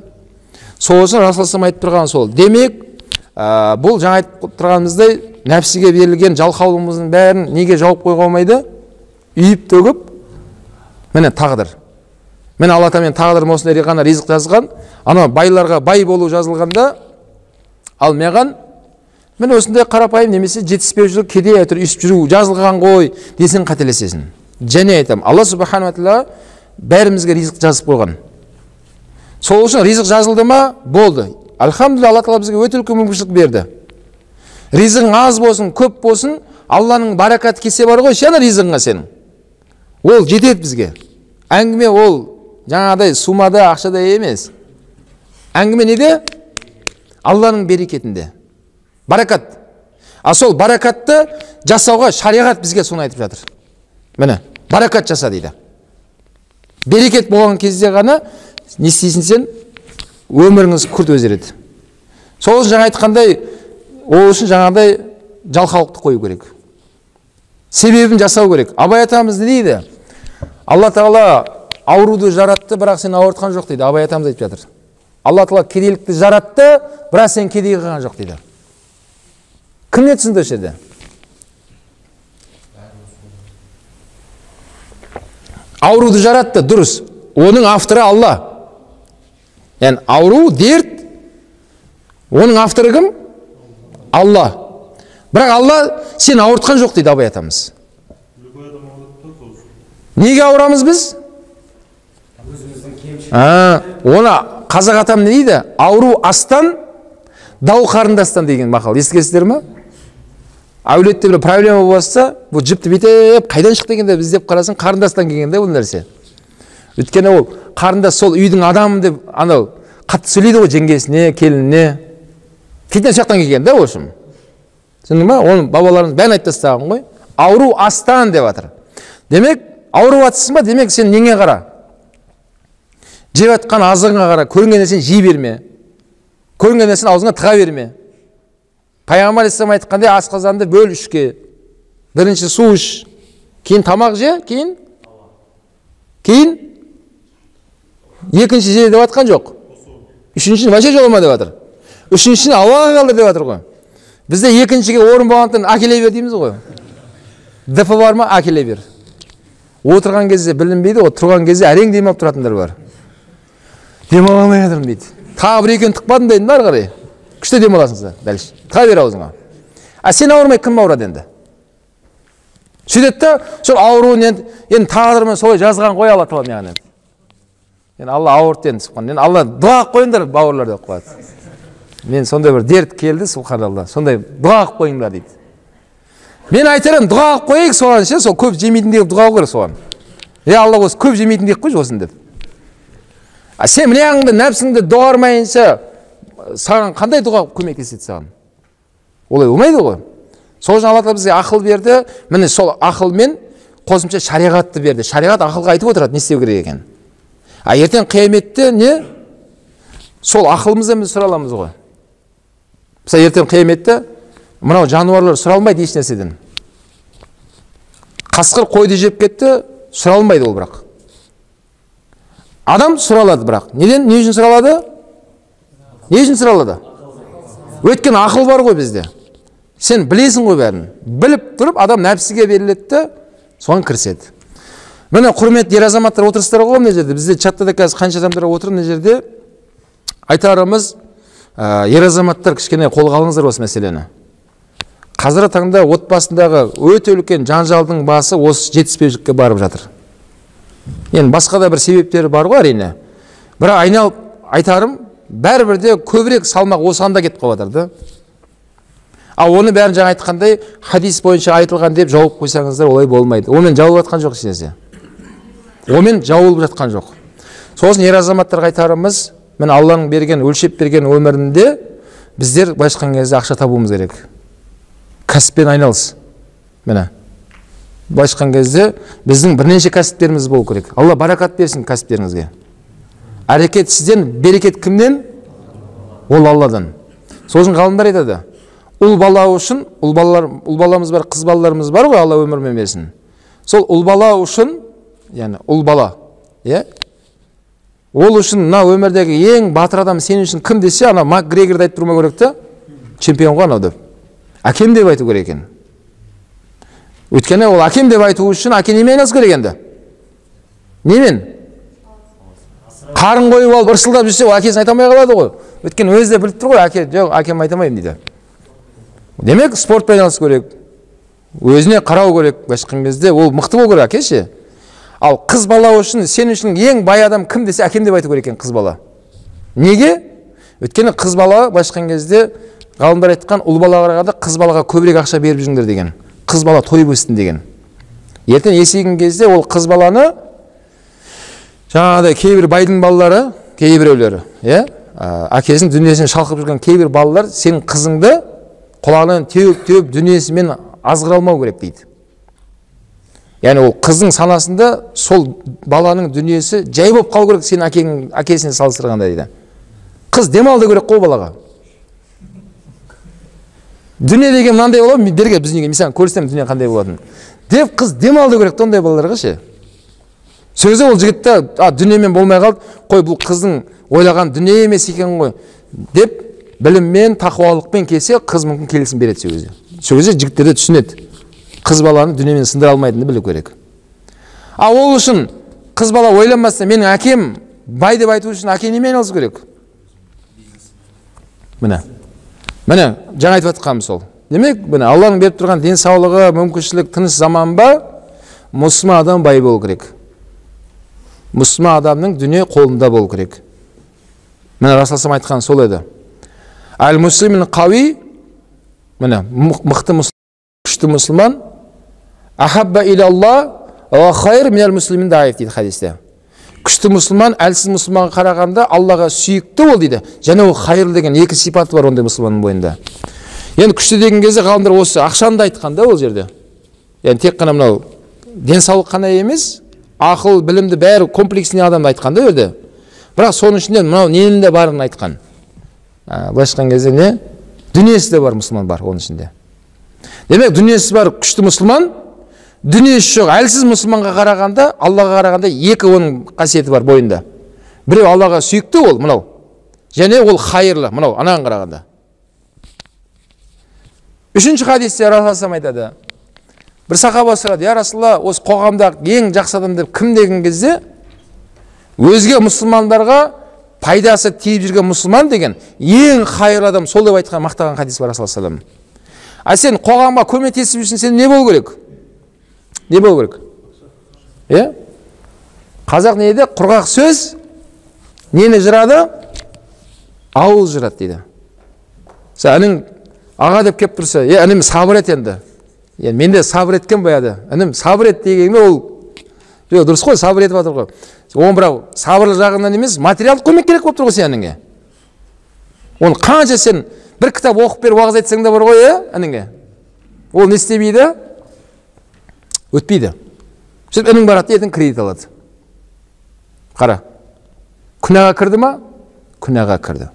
Сол үшін Расулалла айтып тұрған сол. Демек, бұл жаңа айтып тұрғанымыздай нәпсіге берілген жалқаулығымыздың бәрін неге жауып қоюға болмайды? Үйіп төгіп, міне тағдыр. Мен Алла Тағала тағдырым осындай ғана ризық жазған, анау байларға бай болу жазылғанда, ал маған мен осындай қарапайым немесе жетіспеушілік, кедей әйтеуір өйстіп жүру жазылған ғой десең қателесесің. Және айтамын, Алла субханала тағала бәрімізге ризық жазып қойған. Сол үшін ризық жазылды ма? Болды. Альхамдулилла, Алла Тағала бізге өте үлкен мүмкіншілік берді. Ризығың аз болсын, көп болсын, Алланың баракаты келсе бар ғой, ше ризығыңа сенің. Ол жетеді бізге. Әңгіме ол жаңағыдай сумада, ақшада емес. Әңгіме неде? Алланың берекетінде. Баракат. А сол баракатты жасауға шариғат бізге соны айтып жатыр. Міне, баракат жаса дейді. Берекет болған кезде ғана не істейсің сен? Өміріңіз күрт өзгереді. Сол үшін жаңа айтқандай, ол үшін жаңағыдай жалқаулықты қою керек. Себебін жасау керек. Абай атамыз не дейді? Алла Тағала ауруды жаратты, бірақ сені ауыртқан жоқ дейді. Абай атамыз айтып жатыр. Алла Тағала кедейлікті жаратты, бірақ сен кедей қылған жоқ дейді. Кім не түсінді осы жерде? Ауруды жаратты, дұрыс. Оның авторы Алла. Яғни ауру, дерт, оның авторы кім? Алла. Бірақ Алла сені ауыртқан жоқ дейді Абай атамыз. Неге ауырамыз біз? Оны қазақ атам не дейді? Ауру астан, дау қарындастан деген мақал. Естігенсіздер ме? Әулетте бір проблема болса, бұл жіпті бүйтіп қайдан шықты екен деп іздеп қарасаң, қарындастан келген де бұл нәрсе. Өйткені ол қарындас сол үйдің адамы деп анау қатты сөйлейді ғой жеңгесіне, келініне. Фитне сол жақтан келген да, в общем. Түсіндің ба? Оны бабаларымыз бәрін айтып тастаған ғой. Ауру астан деп жатыр. Демек, ауырып жатсың ба, демек сен неңе қара? Жеп жатқан азығыңа қара, көрінген нәрсені жей берме. Көрінген нәрсені аузыңа тыға берме. Пайғамбар алейхиссалам айтқандай, асқазанды бөл үшке. Бірінші су іш, кейін тамақ же, кейін екінші же деп жатқан жоқ. Үшіншіні вообще жолама деп жатыр. Үшіншіні ауаға қалдыр деп жатыр ғой. Бізде екіншіге орын болғандықтан әкеле бер дейміз ғой. ДП бар ма, әкеле бер. Отырған кезде білінбейді, тұрған кезде әрең демалып тұратындар бар. Демала алмай жатырмын дейді. Тағы бір екеуін тықпадым дедім ары қарай. Күшті демаласың дальше. Тыға бер аузыңа. А сен ауырмай кім ауырады енді? Сөйтеді да, сол ауруын енді тағдырмен солай жазған ғой Алла Тағала маған енді. Енді Алла ауыртты енді, сұбхан. Енді Алла дұға қылып қойыңдар бауырлар деп қояды. Мен сондай бір дерт келді, сұбханалла. Сондай дұға қылып қойыңдар дейді. Мен айтар едім, дұға қылып қояйық соған ше, сол көп жемейтіндей қылып дұға қылу керек соған. Е Алла осы көп жемейтіндей қылып қойшы осыны деп. А сен мынағыңды, нәпсіңді доғармайынша саған қандай дұға көмектеседі саған? Олай болмайды ғой. Сол үшін Алла Тағала бізге ақыл берді. Міне сол ақылмен қосымша шариғатты берді. Шариғат ақылға айтып отырады, не істеу керек екен. А ертең қияметте не? Сол ақылымыздан біз сұраламыз ғой. Мысалы ертең қияметте мынау жануарлар сұралмайды еш нәрседен. Қасқыр қойды жеп кетті, сұралмайды ол бірақ. Адам сұралады бірақ. Неден? Не үшін сұралады? Не үшін сұралады? Өйткені ақыл бар ғой бізде. Сен білесің ғой бәрін. Біліп тұрып адам нәпсіге беріледі де, соған кіріседі. Міне құрметті ер азаматтар отырсыздар ғой мына жерде. Бізде чатта да қазір қанша адамдар отыр мына жерде. Айтарымыз, ер азаматтар кішкене қолға алыңыздар осы мәселені. Қазіргі таңда отбасындағы өте үлкен жанжалдың басы осы жетіспеушілікке барып жатыр. Енді басқа да бір себептері бар ғой әрине. Бірақ айналып айтарым, бәрібір де көбірек салмақ осыған да кетіп қалып жатыр да. Ал оны бәрін жаңа айтқандай хадис бойынша айтылған деп жауып қойсаңыздар олай болмайды. Онымен жауып жатқан жоқ ешнәрсе. Онымен жауылып жатқан жоқ. Сосын ер азаматтарға айтарымыз, міне Алланың берген, өлшеп берген өмірінде біздер былайша айтқан кезде ақша табуымыз керек. Кәсіппен айналыс. Міне. Былайша айтқан кезде біздің бірнеше кәсіптеріміз болу керек. Алла баракат берсін кәсіптеріңізге. Әрекет сізден, берекет кімнен? Ол Алладан. Сосын ғалымдар айтады. Ұл бала үшін, ұл баламыз бар, қыз балаларымыз бар ғой, Алла өмірмен берсін. Сол ұл бала үшін, яғни ұл бала, иә? Ол үшін мына өмірдегі ең батыр адам сен үшін кім десе, ана Макгрегорды айтып тұрмау керек та, чемпион ғой анау деп. Әкем деп айту керек екен. Өйткені ол әкем деп айту үшін әке немен айналысу керек енді? Немен? Қарын қойып алып ырсылдап жүрсе, ол әкесін айта алмай қалады ғой. Өйткені өзі де біліп тұр ғой, әке, жоқ, әкем айта алмаймын дейді. Демек, спортпен айналысу керек. Өзіне қарау керек. Былайша айтқан кезде ол мықты болу керек әке ше. Ал қыз бала үшін, сен үшін ең бай адам кім десе, әкем деп айту керек екен қыз бала. Неге? Өйткені қыз бала былайша айтқан кезде ғалымдар айтқан, ұл балаға қарағанда қыз балаға көбірек ақша беріп жүріңдер деген. Қыз бала тойып өссін деген. Ертең есейген кезде ол қыз баланы жаңағыдай кейбір байдың балалары, кейбіреулері, иә, әкесінің дүниесін шалқып жүрген кейбір балалар сенің қызыңды құлағынан теуіп-теуіп дүниесімен азғыра алмау керек дейді. Яғни ол қыздың санасында сол баланың дүниесі жай болып қалу керек сенің әкең, әкесіне салыстырғанда дейді. Қыз демалды керек қой балаға. Дүние деген мынандай болады, бері кел біздің үйге, мен саған көрсетемін дүние қандай болатынын. Деп қыз демалды керек ондай балаларға ше. Сол кезде ол жігітті дүниемен болмай қалды, қой бұл қыздың ойлаған дүние емес екен ғой деп біліммен, тақуалықпен келсе, қыз мүмкін келісім береді сол кезде. Сол кезде жігіттер де түсінеді. Қыз баланы дүниемен сындыра алмайтынын білу керек. А ол үшін қыз бала ойланбаса, менің әкем бай деп айту үшін әке немен айналысу керек? Міне. Міне, жаңа айтып жатқаным сол. Демек, міне Алланың беріп тұрған денсаулығы, мүмкіншілік, тыныш заман ба, мұсылман адам бай болу керек. Мұсылман адамның дүние қолында болу керек. Міне Расул айтқан сол еді. Әл-муслимин қауи, міне мықты мұсылман, күшті мұсылман, ахабба иля ва хайр минал муслимин даиф дейді хадисте. Күшті мұсылман әлсіз мұсылманға қарағанда Аллаға сүйікті ол дейді. Және ол хайырлы деген екі сипаты бар ондай мұсылманның бойында. Енді күшті деген кезде ғалымдар осы ақшаны да айтқан да ол жерде. Яғни тек қана мынау денсаулық қана емес, ақыл, білімді бәрі комплексный адамды айтқан да ол жерде. Бірақ соның ішінде мынау ненің де барын айтқан. Былайша айтқан кезде не? Дүниесі де бар мұсылман бар оның ішінде. Демек, дүниесі бар күшті мұсылман, дүниесі жоқ әлсіз мұсылманға қарағанда, Аллаға қарағанда екі оның қасиеті бар бойында. Біреу Аллаға сүйікті ол мынау, және ол хайырлы мынау анаған қарағанда. Үшінші хадисте Расул айтады. Бір сахаба сұрады, я Расулалла, осы қоғамдағы ең жақсы адам деп кім деген кезде, өзге мұсылмандарға пайдасы тиіп жүрген мұсылман деген ең хайырлы адам сол деп айтқан, мақтаған хадис бар Расул. А сен қоғамға көмектесіп үшін сен не болу керек? Не болу керек? Е? Қазақ не дейді? Құрғақ сөз нені жырады? Ауыз жырады дейді. Сен інің аға деп кеп тұрса, е, інім сабыр ет енді. Енді мен де сабыр еткен баяды. Інім сабыр ет дегенге ол жоқ, дұрыс қой, сабыр етіп жатыр ғой. Оның бірақ сабырлы жағынан емес, материалдық көмек керек болып тұр ғой сенің ініңе. Оны қанша сен бір кітап оқып беріп уағыз айтсаң да бар ғой, е, ініңе. Ол не істемейді? Өтпейді. Сөйтіп інің барады, ертең кредит алады. Қара. Күнәға кірді ма? Күнәға кірді.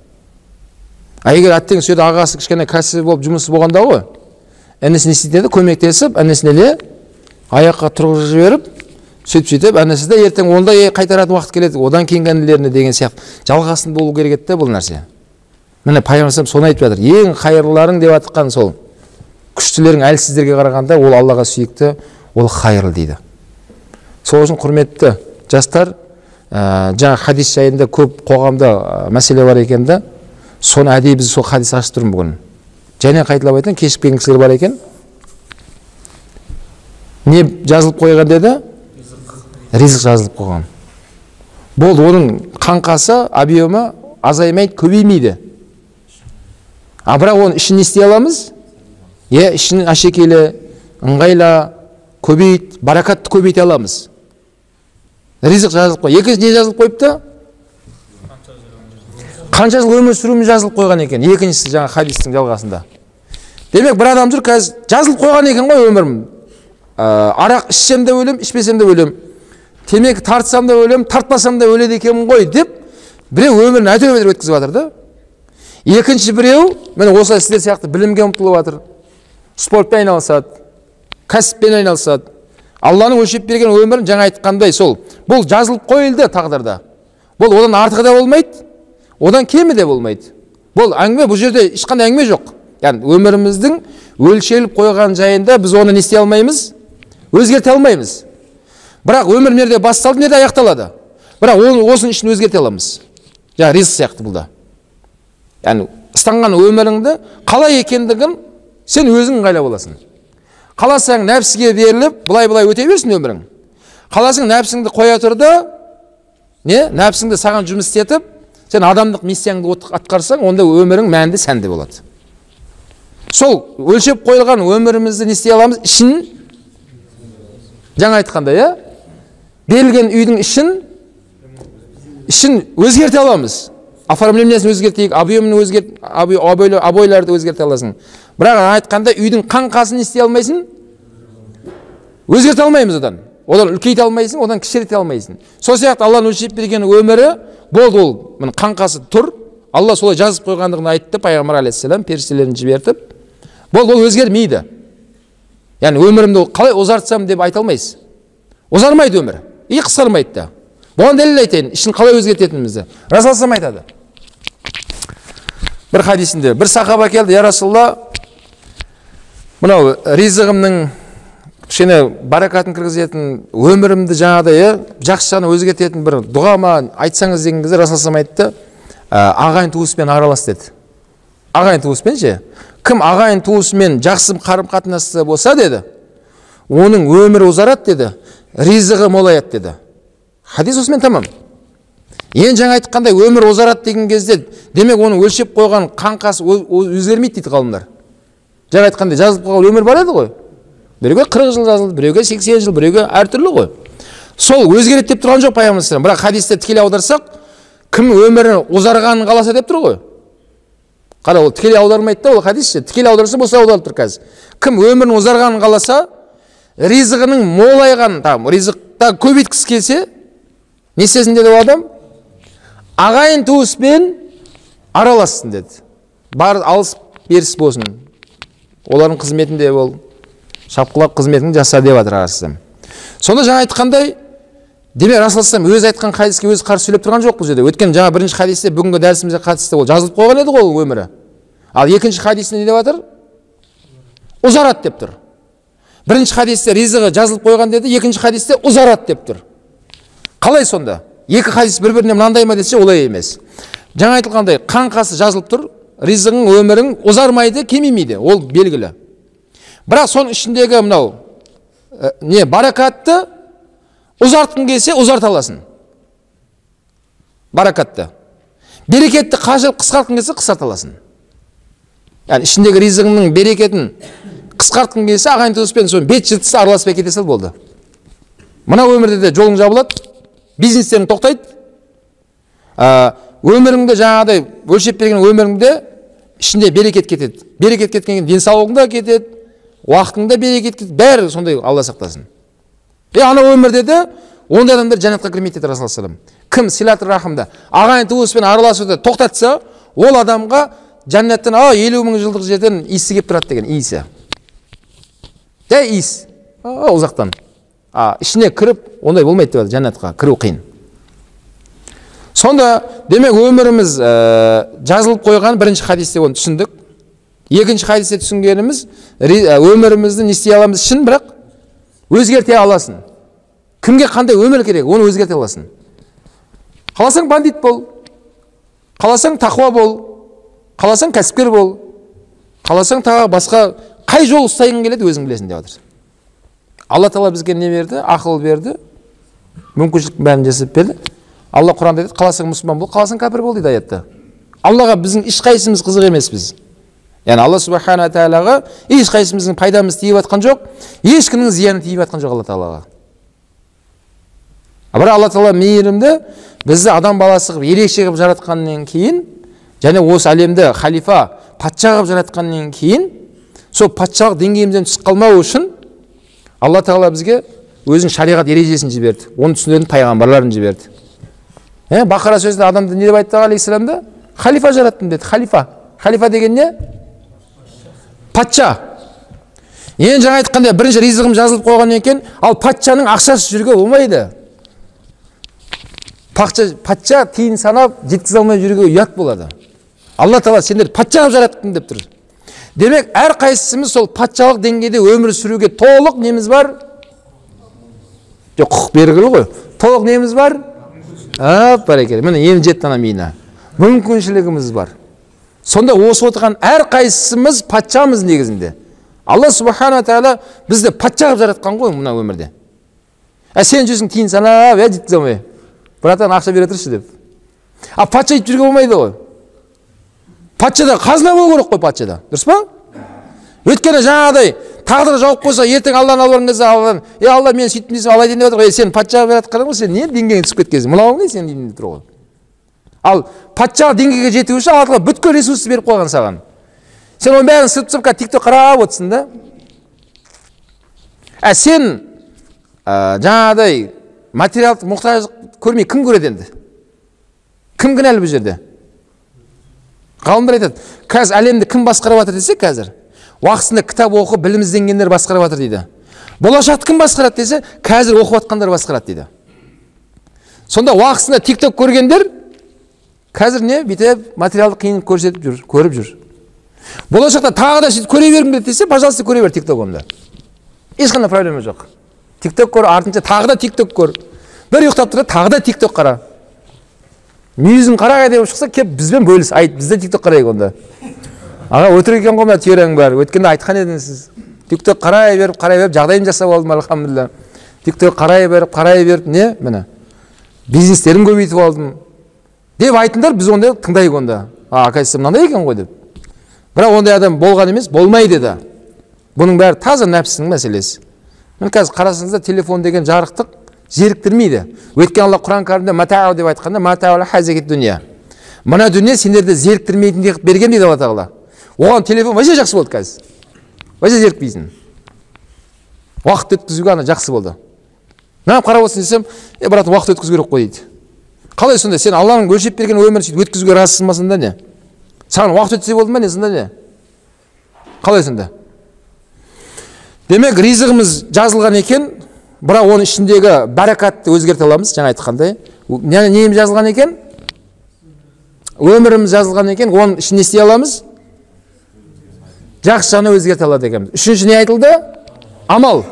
А егер әттең сол жерде ағасы кішкене кәсібі болып жұмысы болғанда ғой, інісі не істейтін еді? Көмектесіп, інісіне де аяққа тұрғызып жіберіп, сөйтіп-сөйтіп, інісі де ертең онда қайтаратын уақыт келеді, одан кейінгі інілеріне деген сияқты жалғасын болу керек еді бұл нәрсе. Міне пайғамбар соны айтып жатыр. Ең хайырлыларың деп атқан сол. Күштілерің әлсіздерге қарағанда ол Аллаға сүйікті, ол хайырлы дейді. Сол үшін құрметті жастар, жаңа хадис жайында көп қоғамда мәселе бар екен да, соны әдейі біз сол хадис ашып тұрмын бүгін. Және қайталап айтайын, кешікпеген кісілер бар екен. Не жазылып қойған деді? Ризық жазылып қойған. Болды, оның қаңқасы, объемы азаймайды, көбеймейді. А бірақ оның ішін не істей аламыз? Е, ішін әшекейлі, ыңғайла, көбейт, баракатты көбейте аламыз. Ризық жазылып қой. Екінші не жазылып қойыпты? Қанша жыл өмір сүруім жазылып қойған екен. Екіншісі жаңа хадистің жалғасында. Демек, бір адам жүр, қазір жазылып қойған екен ғой өмірім. Арақ ішсем де өлем, ішпесем де өлем. Темекі тартсам да өлем, тартпасам да өледі екенмін ғой деп, біреу өмірін әйтеуір өткізіп жатыр да. Екінші біреу, міне осылай сіздер сияқты білімге ұмтылып жатыр. Спортпен айналысады, кәсіппен айналысады. Алланың өлшеп берген өмірін жаңа айтқандай сол. Бұл жазылып қойылды тағдырда. Бұл одан артығы да болмайды, одан кемі де болмайды. Бұл әңгіме, бұл жерде ешқандай әңгіме жоқ. Яғни өміріміздің өлшеліп қойған жайында біз оны не істей алмаймыз? Өзгерте алмаймыз. Бірақ өмір мына жерде басталды, мына жерде аяқталады. Бірақ оны осының ішін өзгерте аламыз. Жаңа ризық сияқты бұл да. Яғни ұстанған өміріңді қалай екендігін сен өзің ыңғайлап аласың. Қаласаң нәпсіге беріліп, былай-былай өте берсін өмірің. Қаласаң нәпсіңді қоя тұр да, не? Нәпсіңді саған жұмыс істетіп, сен адамдық миссияңды атқарсаң, онда өмірің мәнді, сәнді болады. Сол өлшеп қойылған өмірімізді не істей аламыз? Ішін, жаңа айтқандай, иә? Берілген үйдің ішін өзгерте аламыз. Оформлениесін өзгертейік, объемын өзгерт, обойларды өзгерте аласың. Бірақ айтқанда үйдің қаңқасын не істей алмайсың? Өзгерте алмаймыз одан. Одан үлкейте алмайсың, одан кішірете алмайсың. Сол сияқты Алланың өлшеп берген өмірі болды, ол міне қаңқасы тұр. Алла солай жазып қойғандығын айтты пайғамбар алейхиссалам періштелерін жібертіп. Болды, ол өзгермейді. Яғни өмірімді қалай ұзартсам деп айта алмайсыз. Ұзармайды өмір. и қысқармайды да. Бұған дәлел айтайын, ішін қалай өзгертетінімізді. Расул айтады. Бір хадисінде бір сахаба келді, я Расулалла, мынау ризығымның кішкене баракатын кіргізетін, өмірімді жаңағыдай жақсы жағына өзгертетін бір дұға ма айтсаңыз деген кезде Расул айтты, ағайын туыспен аралас деді. Ағайын туыспен ше? Кім ағайын туысымен жақсы қарым қатынаста болса деді, оның өмірі ұзарады деді, ризығы молаяды деді. Хадис осымен тамам. Енді жаңа айтқандай өмір ұзарады деген кезде, демек оның өлшеп қойған қаңқасы өзгермейді дейді ғалымдар. Жаңа айтқандай жазылып қойған өмір бар еді ғой. Біреуге 40 жыл жазылды, біреуге 80 жыл, біреуге әртүрлі ғой. Сол өзгереді деп тұрған жоқ пайғамбар. Бірақ хадисті тікелей аударсақ, кім өмірін ұзарғанын қаласа деп тұр ғой. Қара, ол тікелей аудармайды да, ол хадис ше. Тікелей аударса болса аударылып тұр қазір. Кім өмірін ұзарғанын қаласа, ризығының молайғанын, там, ризықта көбейткісі келсе, не істесін деді ол адам? Ағайын туыспен аралассын деді. Бар алыс беріс болсын. Олардың қызметінде бол. Шапқылап қызметін жаса деп жатыр ағасы. Сонда жаңа айтқандай, демек Расул өзі айтқан хадиске өзі қарсы сөйлеп тұрған жоқ бұл жерде. Өйткені жаңа бірінші хадисте бүгінгі дәрісімізге қатысты ол жазылып қойған еді ғой ол өмірі. Ал екінші хадисінде не деп жатыр? Ұзарады деп тұр. Бірінші хадисте ризығы жазылып қойған деді, екінші хадисте ұзарады деп тұр. Қалай сонда? Екі хадис бір-біріне мынандай ма десе, олай емес. Жаңа айтылғандай, қаңқасы жазылып тұр, ризығың, өмірің ұзармайды, кемімейді, ол белгілі. Бірақ соның ішіндегі мынау не баракатты ұзартқың келсе, ұзарта аласың. Баракатты. Берекетті қашырып қысқартқың келсе, қысқарта аласың. Яғни ішіндегі ризығыңның берекетін қысқартқың келсе, ағайын туыспен соны бет жыртысы араласпай кете сал болды. Мына өмірде де жолың жабылады, бизнестерің тоқтайды. Өміріңде жаңағыдай өлшеп берген өміріңде ішінде берекет кетеді. Берекет кеткеннен денсаулығың да кетеді, уақытың да берекет кетеді, бәрі сондай, Алла сақтасын. Ана өмірде де ондай адамдар жәннатқа кірмейді деді Расул саллаллаху алейхи вассалам. Кім силат рахымда ағайын туыспен араласуды тоқтатса, ол адамға жәннаттан 50 мың жылдық жерден иісі келіп тұрады деген иісі. Дәй иіс. Ұзақтан. Ішіне кіріп, ондай болмайды деп жатыр, жәннатқа кіру қиын. Сонда демек өміріміз жазылып қойған бірінші хадисте оны түсіндік. Екінші хадисте түсінгеніміз, өмірімізді не істей аламыз шын, бірақ өзгерте аласың. Кімге қандай өмір керек, оны өзгерте аласың. Қаласаң бандит бол, қаласаң тақуа бол, қаласаң кәсіпкер бол, қаласаң тағы басқа қай жол ұстайғың келеді өзің білесің деп жатыр. Алла тағала бізге не берді? Ақыл берді, мүмкіншіліктің бәрін жасап берді. Алла Құранда айтады, қаласаң мұсылман бол, қаласаң кәпір бол дейді аятта. Аллаға біздің ешқайсымыз қызық емеспіз. Яғни Алла субхана тағалаға ешқайсымыздың пайдамыз тиіп жатқан жоқ, ешкімнің зияны тиіп жатқан жоқ Алла тағалаға. Бірақ Алла тағала мейірімді, бізді адам баласы қылып, ерекше қылып жаратқаннан кейін, және осы әлемді халифа, патша қылып жаратқаннан кейін, сол патшалық деңгейімізден түсіп қалмау үшін Алла тағала бізге өзінің шариғат ережесін жіберді, оны түсінетін пайғамбарларын жіберді. Бақара сөзінде адамды не деп айтты алейхиссаламды? Халифа жараттым деді. Халифа. Халифа деген не? Патша. Енді жаңа айтқандай бірінші ризығым жазылып қойған екен, ал патшаның ақшасы жүруге болмайды. Патша тиын санап жеткізе алмай жүруге ұят болады. Алла тағала сендерді патша қылып жараттым деп тұр. Демек, әрқайсымыз сол патшалық деңгейде өмір сүруге толық неміз бар? Жоқ, құқық белгілі ғой. Толық неміз бар? Бәрекелді. Міне енді жетті ана миына. Мүмкіншілігіміз бар. Сонда осы отырған әрқайсымыз патшамыз негізінде. Алла субхана тағала бізді патша қылып жаратқан ғой мына өмірде. Сен жүрсің тиын санап, жеткізе алмай. Братан, ақша бере тұршы деп. А патша етіп жүруге болмайды ғой. Патшада қазына болу керек қой патшада. Дұрыс па? Өйткені жаңағыдай тағдыр жауып қойса, ертең Алланы алып барған кезде Алладан, "Е Алла, мен сөйттім" десем, Алла айтайын деп жатыр ғой, "Сен патша қылып жаратқан ғой, сен не деңгейіңе түсіп кеткенсің? Мынауың не сен дейін деп тұр ғой." Ал патша деңгейге жету үшін Алла тағала бүткіл ресурсты беріп қойған саған. Сен оның бәрін сырт-сырт TikTok қарап отырсың да. Сен жаңағыдай материалдық мұқтаждық көрмей кім көреді енді? Кім кінәлі бұл жерде? Ғалымдар айтады, қазір әлемді кім басқарып жатыр десе, қазір уақытысында кітап оқып, білім ізденгендер басқарып жатыр дейді. Болашақты кім басқарады десе, қазір оқып жатқандар басқарады дейді. Сонда уақытысында тикток көргендер қазір не бүйтіп материалдық қиындық көрсетіп жүр, көріп жүр. Болашақта тағы да сөйтіп көре бергім келеді десе, пожалуйста, көре бер тикток онда. Ешқандай проблема жоқ. Тикток көр, артынша тағы да тикток көр. Бір ұйықтап тұрса, тағы да тикток қара. Мүйізің қарағай деп шықса, кеп бізбен бөліс, айт, біз де тикток қарайық онда. Аға, өтірік екен ғой мына теорияң бәрі. Өткенде айтқан едіңіз сіз. Тикток қарай беріп, қарай беріп, жағдайын жасап алдым, альхамдулилля. Тикток қарай беріп, қарай беріп, не, міне. Бизнестерін көбейтіп алдым. Деп айтыңдар, біз онда тыңдайық онда. А, оказывается, мынандай екен ғой деп. Бірақ ондай адам болған емес, болмайды да. Бұның бәрі таза нәпсінің мәселесі. Міне қазір қарасаңыздар, телефон деген жарықтық зеріктірмейді. Өйткені Алла Құран кәрімде матау деп айтқанда, матау хазихи дүния. Мына дүние сендерді зеріктірмейтіндей қылып берген дейді Алла Тағала. Оған телефон вообще жақсы болды қазір. Вообще зерікпейсің. Уақыт өткізуге ана жақсы болды. Мына қарап отырсың десем, брат, уақыт өткізу керек қой дейді. Қалай сонда сен Алланың өлшеп берген өмірін сөйтіп өткізуге разысың ба сонда не? Саған уақыт өтсе болды ма не сонда не? Қалай сонда? Демек, ризығымыз жазылған екен, бірақ оның ішіндегі баракатты өзгерте аламыз, жаңа айтқандай. Неміз жазылған екен? Өміріміз жазылған екен, оның ішін не істей аламыз? Жақсы жағына өзгерте алады екенбіз. Үшінші не айтылды? Амал.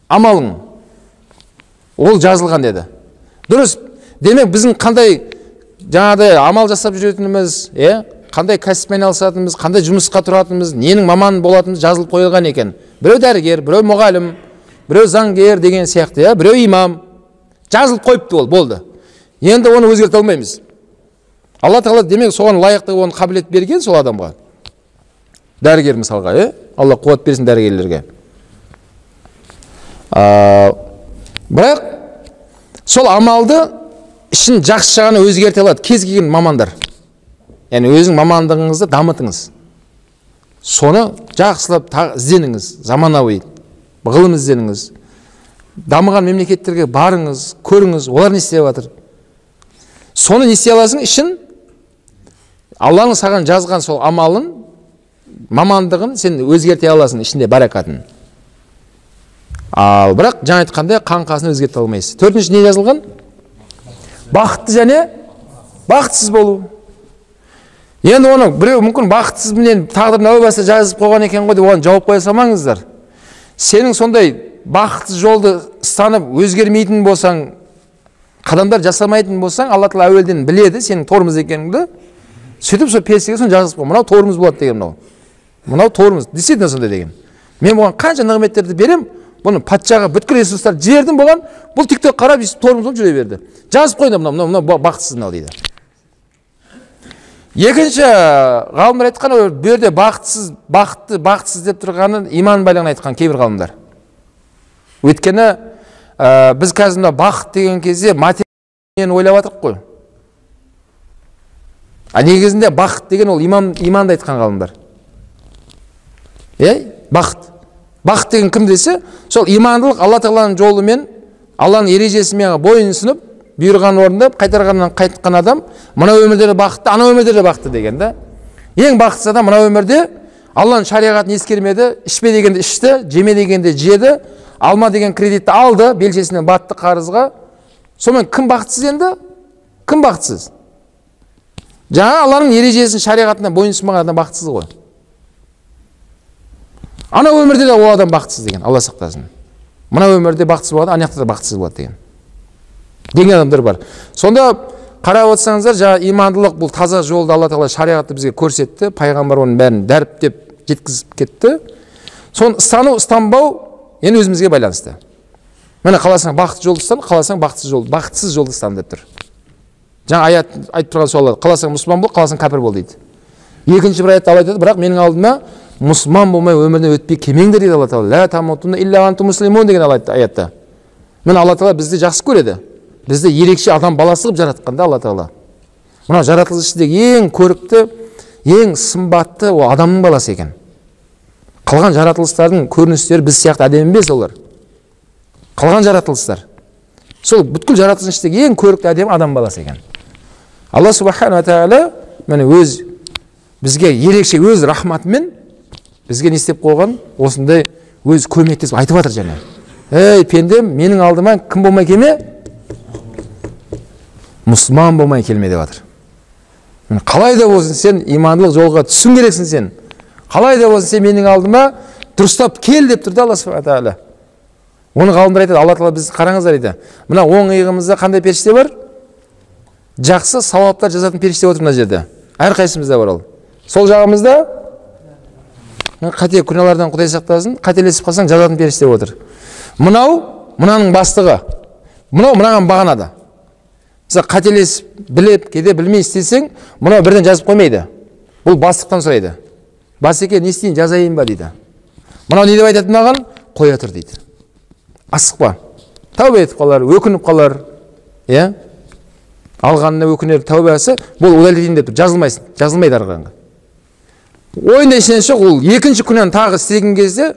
Амалың. Ол жазылған деді. Дұрыс. Демек, біздің қандай жаңағыдай амал жасап жүретініміз, қандай кәсіппен айналысатынымыз, қандай жұмысқа тұратынымыз, ненің маманы болатынымыз жазылып қойылған екен. Біреу дәрігер, біреу мұғалім, біреу заңгер деген сияқты, біреу имам. Жазылып қойыпты ол, болды. Енді оны өзгерте алмаймыз. Алла Тағала демек соған лайықты оны қабілет берген сол адамға. Дәрігер мысалға, Алла қуат берсін дәрігерлерге. Бірақ сол амалды ішін жақсы жағына өзгерте алады кез келген мамандар. Яғни өзің мамандығыңызды дамытыңыз. Соны жақсылап ізденіңіз, заманауи ғылым ізденіңіз. Дамыған мемлекеттерге барыңыз, көріңіз, олар не істеп жатыр. Соны не істей аласың? Ішін Алланың саған жазған сол амалын, мамандығын сен өзгерте аласың, ішінде баракатын. Ал бірақ жаңа айтқандай қаңқасын өзгерте алмайсыз. Төртінші не жазылған? Бақытты және бақытсыз болу. Енді оны біреу мүмкін бақытсыз менен тағдырын әу баста жазып қойған екен ғой деп оған жауап қоя салмаңыздар. Сенің сондай бақытсыз жолды ұстанып өзгермейтін болсаң, қадамдар жасамайтын болсаң, Алла Тағала әуелден біледі сенің тормоз екеніңді. Сөйтіп сол періштеге соны жазып қойған. Мынау тормоз болады деген мынау. Мынау тормоз. Действительно сондай деген. Мен бұған қанша нығметтерді берем, бұны патшаға бүткіл ресурстарды жібердім бұған, бұл тикток қарап тормоз болып жүре берді. Жазып қойды мынау, мынау, мынау бақытсыз мынау дейді. Екінші ғалымдар айтқан, бұл жерде бақытсыз, бақытты, бақытсыз деп тұрғанын иман байлығын айтқан кейбір ғалымдар. Өйткені біз қазір мына бақыт деген кезде материалын ойлап жатырмық қой. А негізінде бақыт деген ол иман, иманды айтқан ғалымдар. Бақыт. Бақыт деген кім десе, сол имандылық Алла Тағаланың жолымен, Алланың ережесімен бойын ұсынып, бұйырғанын орындап, қайтарғаннан қайтқан адам мына өмірде де бақытты, ана өмірде де бақытты деген да. Ең бақытсыз адам мына өмірде Алланың шариғатын ескермеді, ішпе дегенде ішті, жеме дегенде жеді, алма деген кредитті алды, белшесінен батты қарызға. Сонымен кім бақытсыз енді? Кім бақытсыз? Жаңа Алланың ережесін, шариғатына бойын ұсынбаған адам бақытсыз ғой. Ана өмірде де ол адам бақытсыз деген, Алла сақтасын. Мына өмірде бақытсыз болады, ана жақта да бақытсыз болады деген. Деген адамдар бар. Сонда қарап отырсаңыздар, жаңа имандылық бұл таза жолды Алла Тағала шариғатты бізге көрсетті, пайғамбар оның бәрін дәріптеп жеткізіп кетті. Соны ұстану, ұстанбау енді өзімізге байланысты. Міне қаласаң бақытты жолды ұстан, қаласаң бақытсыз жол, бақытсыз жолды ұстан деп тұр. Жаңа аят айтып тұрған сол, қаласаң мұсылман бол, қаласаң кәпір бол дейді. Екінші бір аятта Алла айтады, бірақ менің алдыма мұсылман болмай өмірден өтпей келмеңдер дейді Алла Тағала. Ла тамутунна илля антум муслимун деген Алла айтты аятта. Міне Алла Тағала бізді жақсы көреді. Бізді ерекше адам баласы қылып жаратқан да Алла Тағала. Мына жаратылыс ішіндегі ең көрікті, ең сымбатты ол адамның баласы екен. Қалған жаратылыстардың көріністері біз сияқты әдемі емес олар. Қалған жаратылыстар. Сол бүткіл жаратылыстың ішіндегі ең көрікті әдемі адам баласы екен. Алла субхана тағала міне өз бізге ерекше өз рахматымен бізге не істеп қойған, осындай өз көмектесіп айтып жатыр және. Ей пендем, менің алдыма кім болмай келме? Мұсылман болмай келме деп жатыр. Қалай да болсын сен имандылық жолға түсуің керексің сен. Қалай да болсын сен менің алдыма дұрыстап кел деп тұр да Алла субхана тағала. Оны ғалымдар айтады, Алла тағала бізді қараңыздар дейді. Мына оң иығымызда қандай періште бар? Жақсы сауаптар жазатын періште отыр мына жерде. Әрқайсымызда бар ол. Сол жағымызда қате күнәлардан Құдай сақтасын, қателесіп қалсаң жазатын періште отыр. Мынау мынаның бастығы. Мынау мынаған бағынады. Мысалы қателесіп, біліп, кейде білмей істесең, мынау бірден жазып қоймайды. Бұл бастықтан сұрайды. Басеке, не істейін, жазайын ба дейді. Мынау не деп айтады мынаған? Қоя тұр дейді. Асықпа. Тәубе етіп қалар, өкініп қалар. Иә? Алғанына өкінер, тәубесі, бұл удалить деп тұр, жазылмайсың, жазылмайды ары қарай. Ойында ішінен жоқ, ол екінші күнәні тағы істеген кезде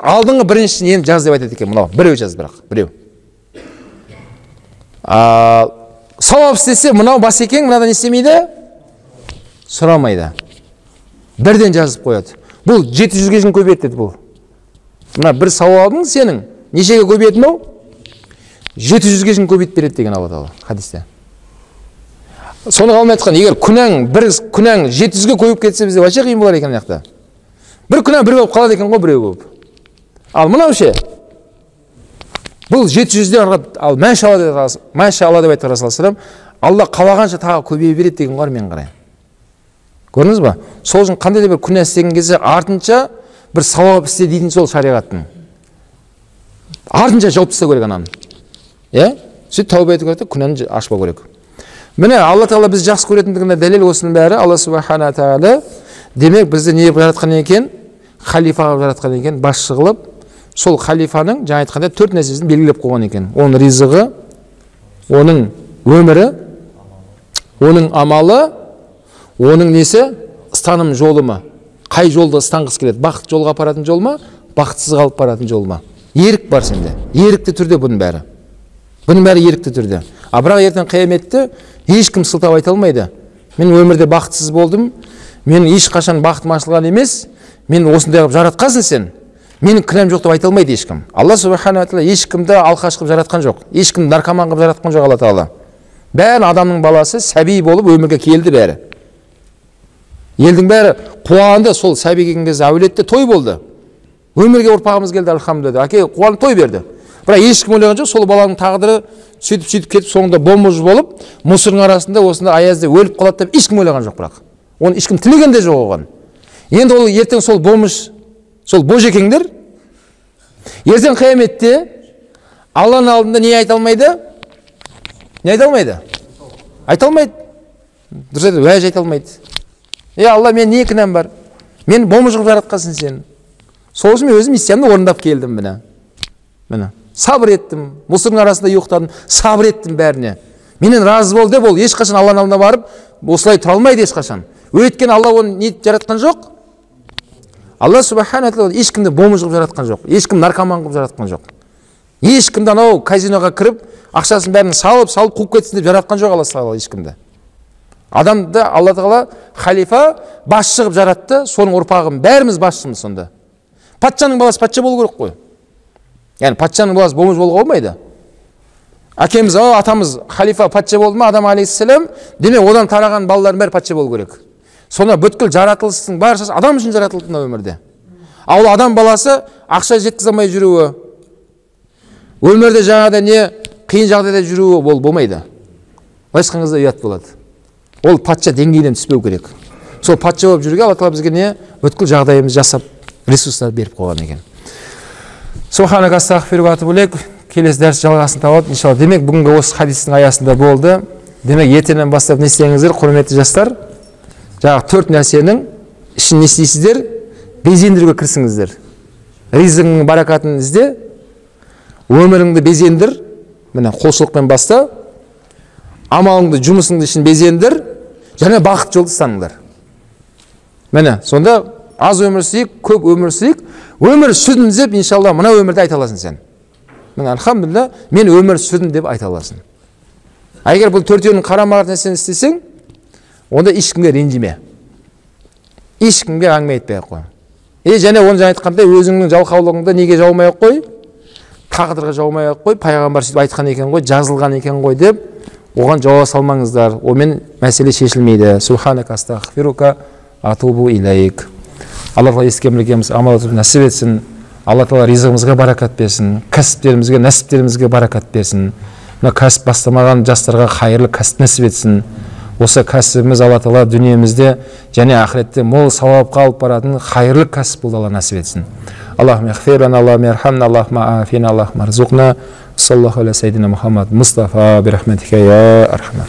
алдыңғы біріншісін енді жаз деп айтады екен мынау. Біреу жаз бірақ, біреу. Сауап істесе, мынау басекең мынадан не істемейді? Сұрамайды. Бірден жазып қояды. Бұл 700-ге дейін көбейеді деді бұл. Мына бір сауабың сенің нешеге көбейеді мынау? 700-ге дейін көбейтіп береді деген Алла тағала хадисте. Соны ғалым айтқан, егер күнәң, бір күнәң 700-ге көбейіп кетсе, бізде вообще қиын болар екен мына жақта. Бір күнә бір болып қалады екен ғой, біреу болып. Ал мынау ше? Бұл 700-ден ал мәшалла деп айтты Расул, Алла қалағанша тағы көбейе береді деген ғой мен қарай. Көрдіңіз ба? Сол үшін қандай да бір күнә істеген кезде артынша бір сауап істе дейтін сол шариғаттың. Артынша жауып тастау керек ананы. Иә? Сөйтіп тәубе ету керек те, күнәні ашпау керек. Міне Алла тағала бізді жақсы көретіндігіне дәлел осының бәрі. Алла субхана тағала демек бізді не жаратқан екен? Халифа қылып жаратқан екен, басшы қылып. Сол халифаның жаңа айтқандай төрт нәрсесін белгілеп қойған екен. Оның ризығы, оның өмірі, оның амалы, оның несі? Ұстаным жолы ма? Қай жолды ұстанғысы келеді? Бақыт жолға апаратын жол ма? Бақытсыз қалып баратын жол ма? Ерік бар сенде. Ерікті түрде бұның бәрі. Бұның бәрі ерікті түрде. А бірақ ертең қияметте ешкім сылтау айта алмайды. Мен өмірде бақытсыз болдым, мен ешқашан бақытым ашылған емес, мен осындай қылып жаратқансың сен. Менің кінәм жоқ деп айта алмайды ешкім. Алла субхана тағала ешкімді алқаш қылып жаратқан жоқ. Ешкімді наркоман қылып жаратқан жоқ Алла тағала. Бәрі адамның баласы сәби болып өмірге келді бәрі. Елдің бәрі қуанды, сол сәби келген кезде әулетте той болды. Өмірге ұрпағымыз келді, альхамдулилла. Әке қуанып той берді. Бірақ ешкім ойлаған жоқ, сол баланың тағдыры сөйтіп-сөйтіп кетіп, соңында бомж болып, мұсырдың арасында осында аязда өліп қалады деп ешкім ойлаған жоқ бірақ. Оны ешкім тілеген де жоқ оған. Енді ол ертең сол бомж, сол божекеңдер ертең қияметте Алланың алдында не айта алмайды? Не айта алмайды? Айта алмайды. Дұрыс айтады, уәж айта алмайды. Е, Алла, мен не кінәм бар? Мен бомж қылып жаратқансың сен. Сол үшін мен өзім миссиямды орындап келдім міне. Міне. Сабыр еттім, мұсырдың арасында ұйықтадым, сабыр еттім бәріне. Менен разы бол деп ол ешқашан Алланың алдына барып осылай тұра алмайды ешқашан. Өйткені Алла оны не жаратқан жоқ? Алла субхана тағала ешкімді бомж қылып жаратқан жоқ, ешкім наркоман қылып жаратқан жоқ. Ешкімді анау казиноға кіріп, ақшасын бәрін салып, салып қуып кетсін деп жаратқан жоқ Алла тағала ешкімді. Адамды Алла тағала халифа, басшы қылып жаратты, соның ұрпағын бәріміз басшымыз сонда. Патшаның баласы патша болу керек қой. Яғни патшаның баласы бомж болуға болмайды. Әкеміз, атамыз халифа патша болды ма, Адам алейхиссалам, демек одан тараған балалардың бәрі патша болу керек. Сонда бүткіл жаратылыстың баршасы адам үшін жаратылды мына өмірде. Ал ол адам баласы ақша жеткізе алмай жүруі, өмірде жаңағыдай не қиын жағдайда жүруі ол болмайды. Былайша айтқан кезде ұят болады. Ол патша деңгейінен түспеу керек. Сол патша болып жүруге Алла тағала бізге не бүткіл жағдайымызды жасап, ресурстар беріп қойған екен. Субханак астағфиру ва атубу илейк. Келесі дәріс жалғасын табады иншалла. Демек бүгінгі осы хадистің аясында болды. Демек ертеңнен бастап не істеңіздер, құрметті жастар? Жаңағы төрт нәрсенің ішін не істейсіздер? Безендіруге кірісіңіздер. Ризығыңның баракатын ізде, өміріңді безендір, міне құлшылықпен баста, амалыңды, жұмысыңды ішін безендір, және бақыт жолды ұстаныңдар. Міне, сонда аз өмір сүрейік, көп өмір сүрейік, өмір сүрдім деп иншалла мына өмірде айта аласың сен. Міне, альхамдулилла, мен өмір сүрдім деп айта аласың. А егер бұл төртеуінің қарама-қарсы нәрсені істесең, онда ешкімге ренжіме. Ешкімге әңгіме айтпай ақ қой. Және оны жаңа айтқандай, өзіңнің жалқаулығыңды неге жаумай ақ қой? Тағдырға жаумай ақ қой, пайғамбар сөйтіп айтқан екен ғой, жазылған екен ғой деп, Оған жауап салмаңыздар, онымен мәселе шешілмейді. Субханака астағфирука атубу илейк. Алла тағала естіген білгеніміз амал етуді нәсіп етсін. Алла тағала ризығымызға баракат берсін, кәсіптерімізге, нәсіптерімізге баракат берсін. Мына кәсіп бастамаған жастарға қайырлы кәсіп нәсіп етсін. Осы кәсібіміз Алла тағала дүниемізде және ақыретте мол сауапқа алып баратын қайырлы кәсіп болды, Алла нәсіп етсін. Аллахумма иғфир лана, Аллахумма ирхамна, Аллахумма афина, Аллахумма арзуқна. Саллаллаху аля сайдина Мухаммад Мустафа бирахматика я архамар.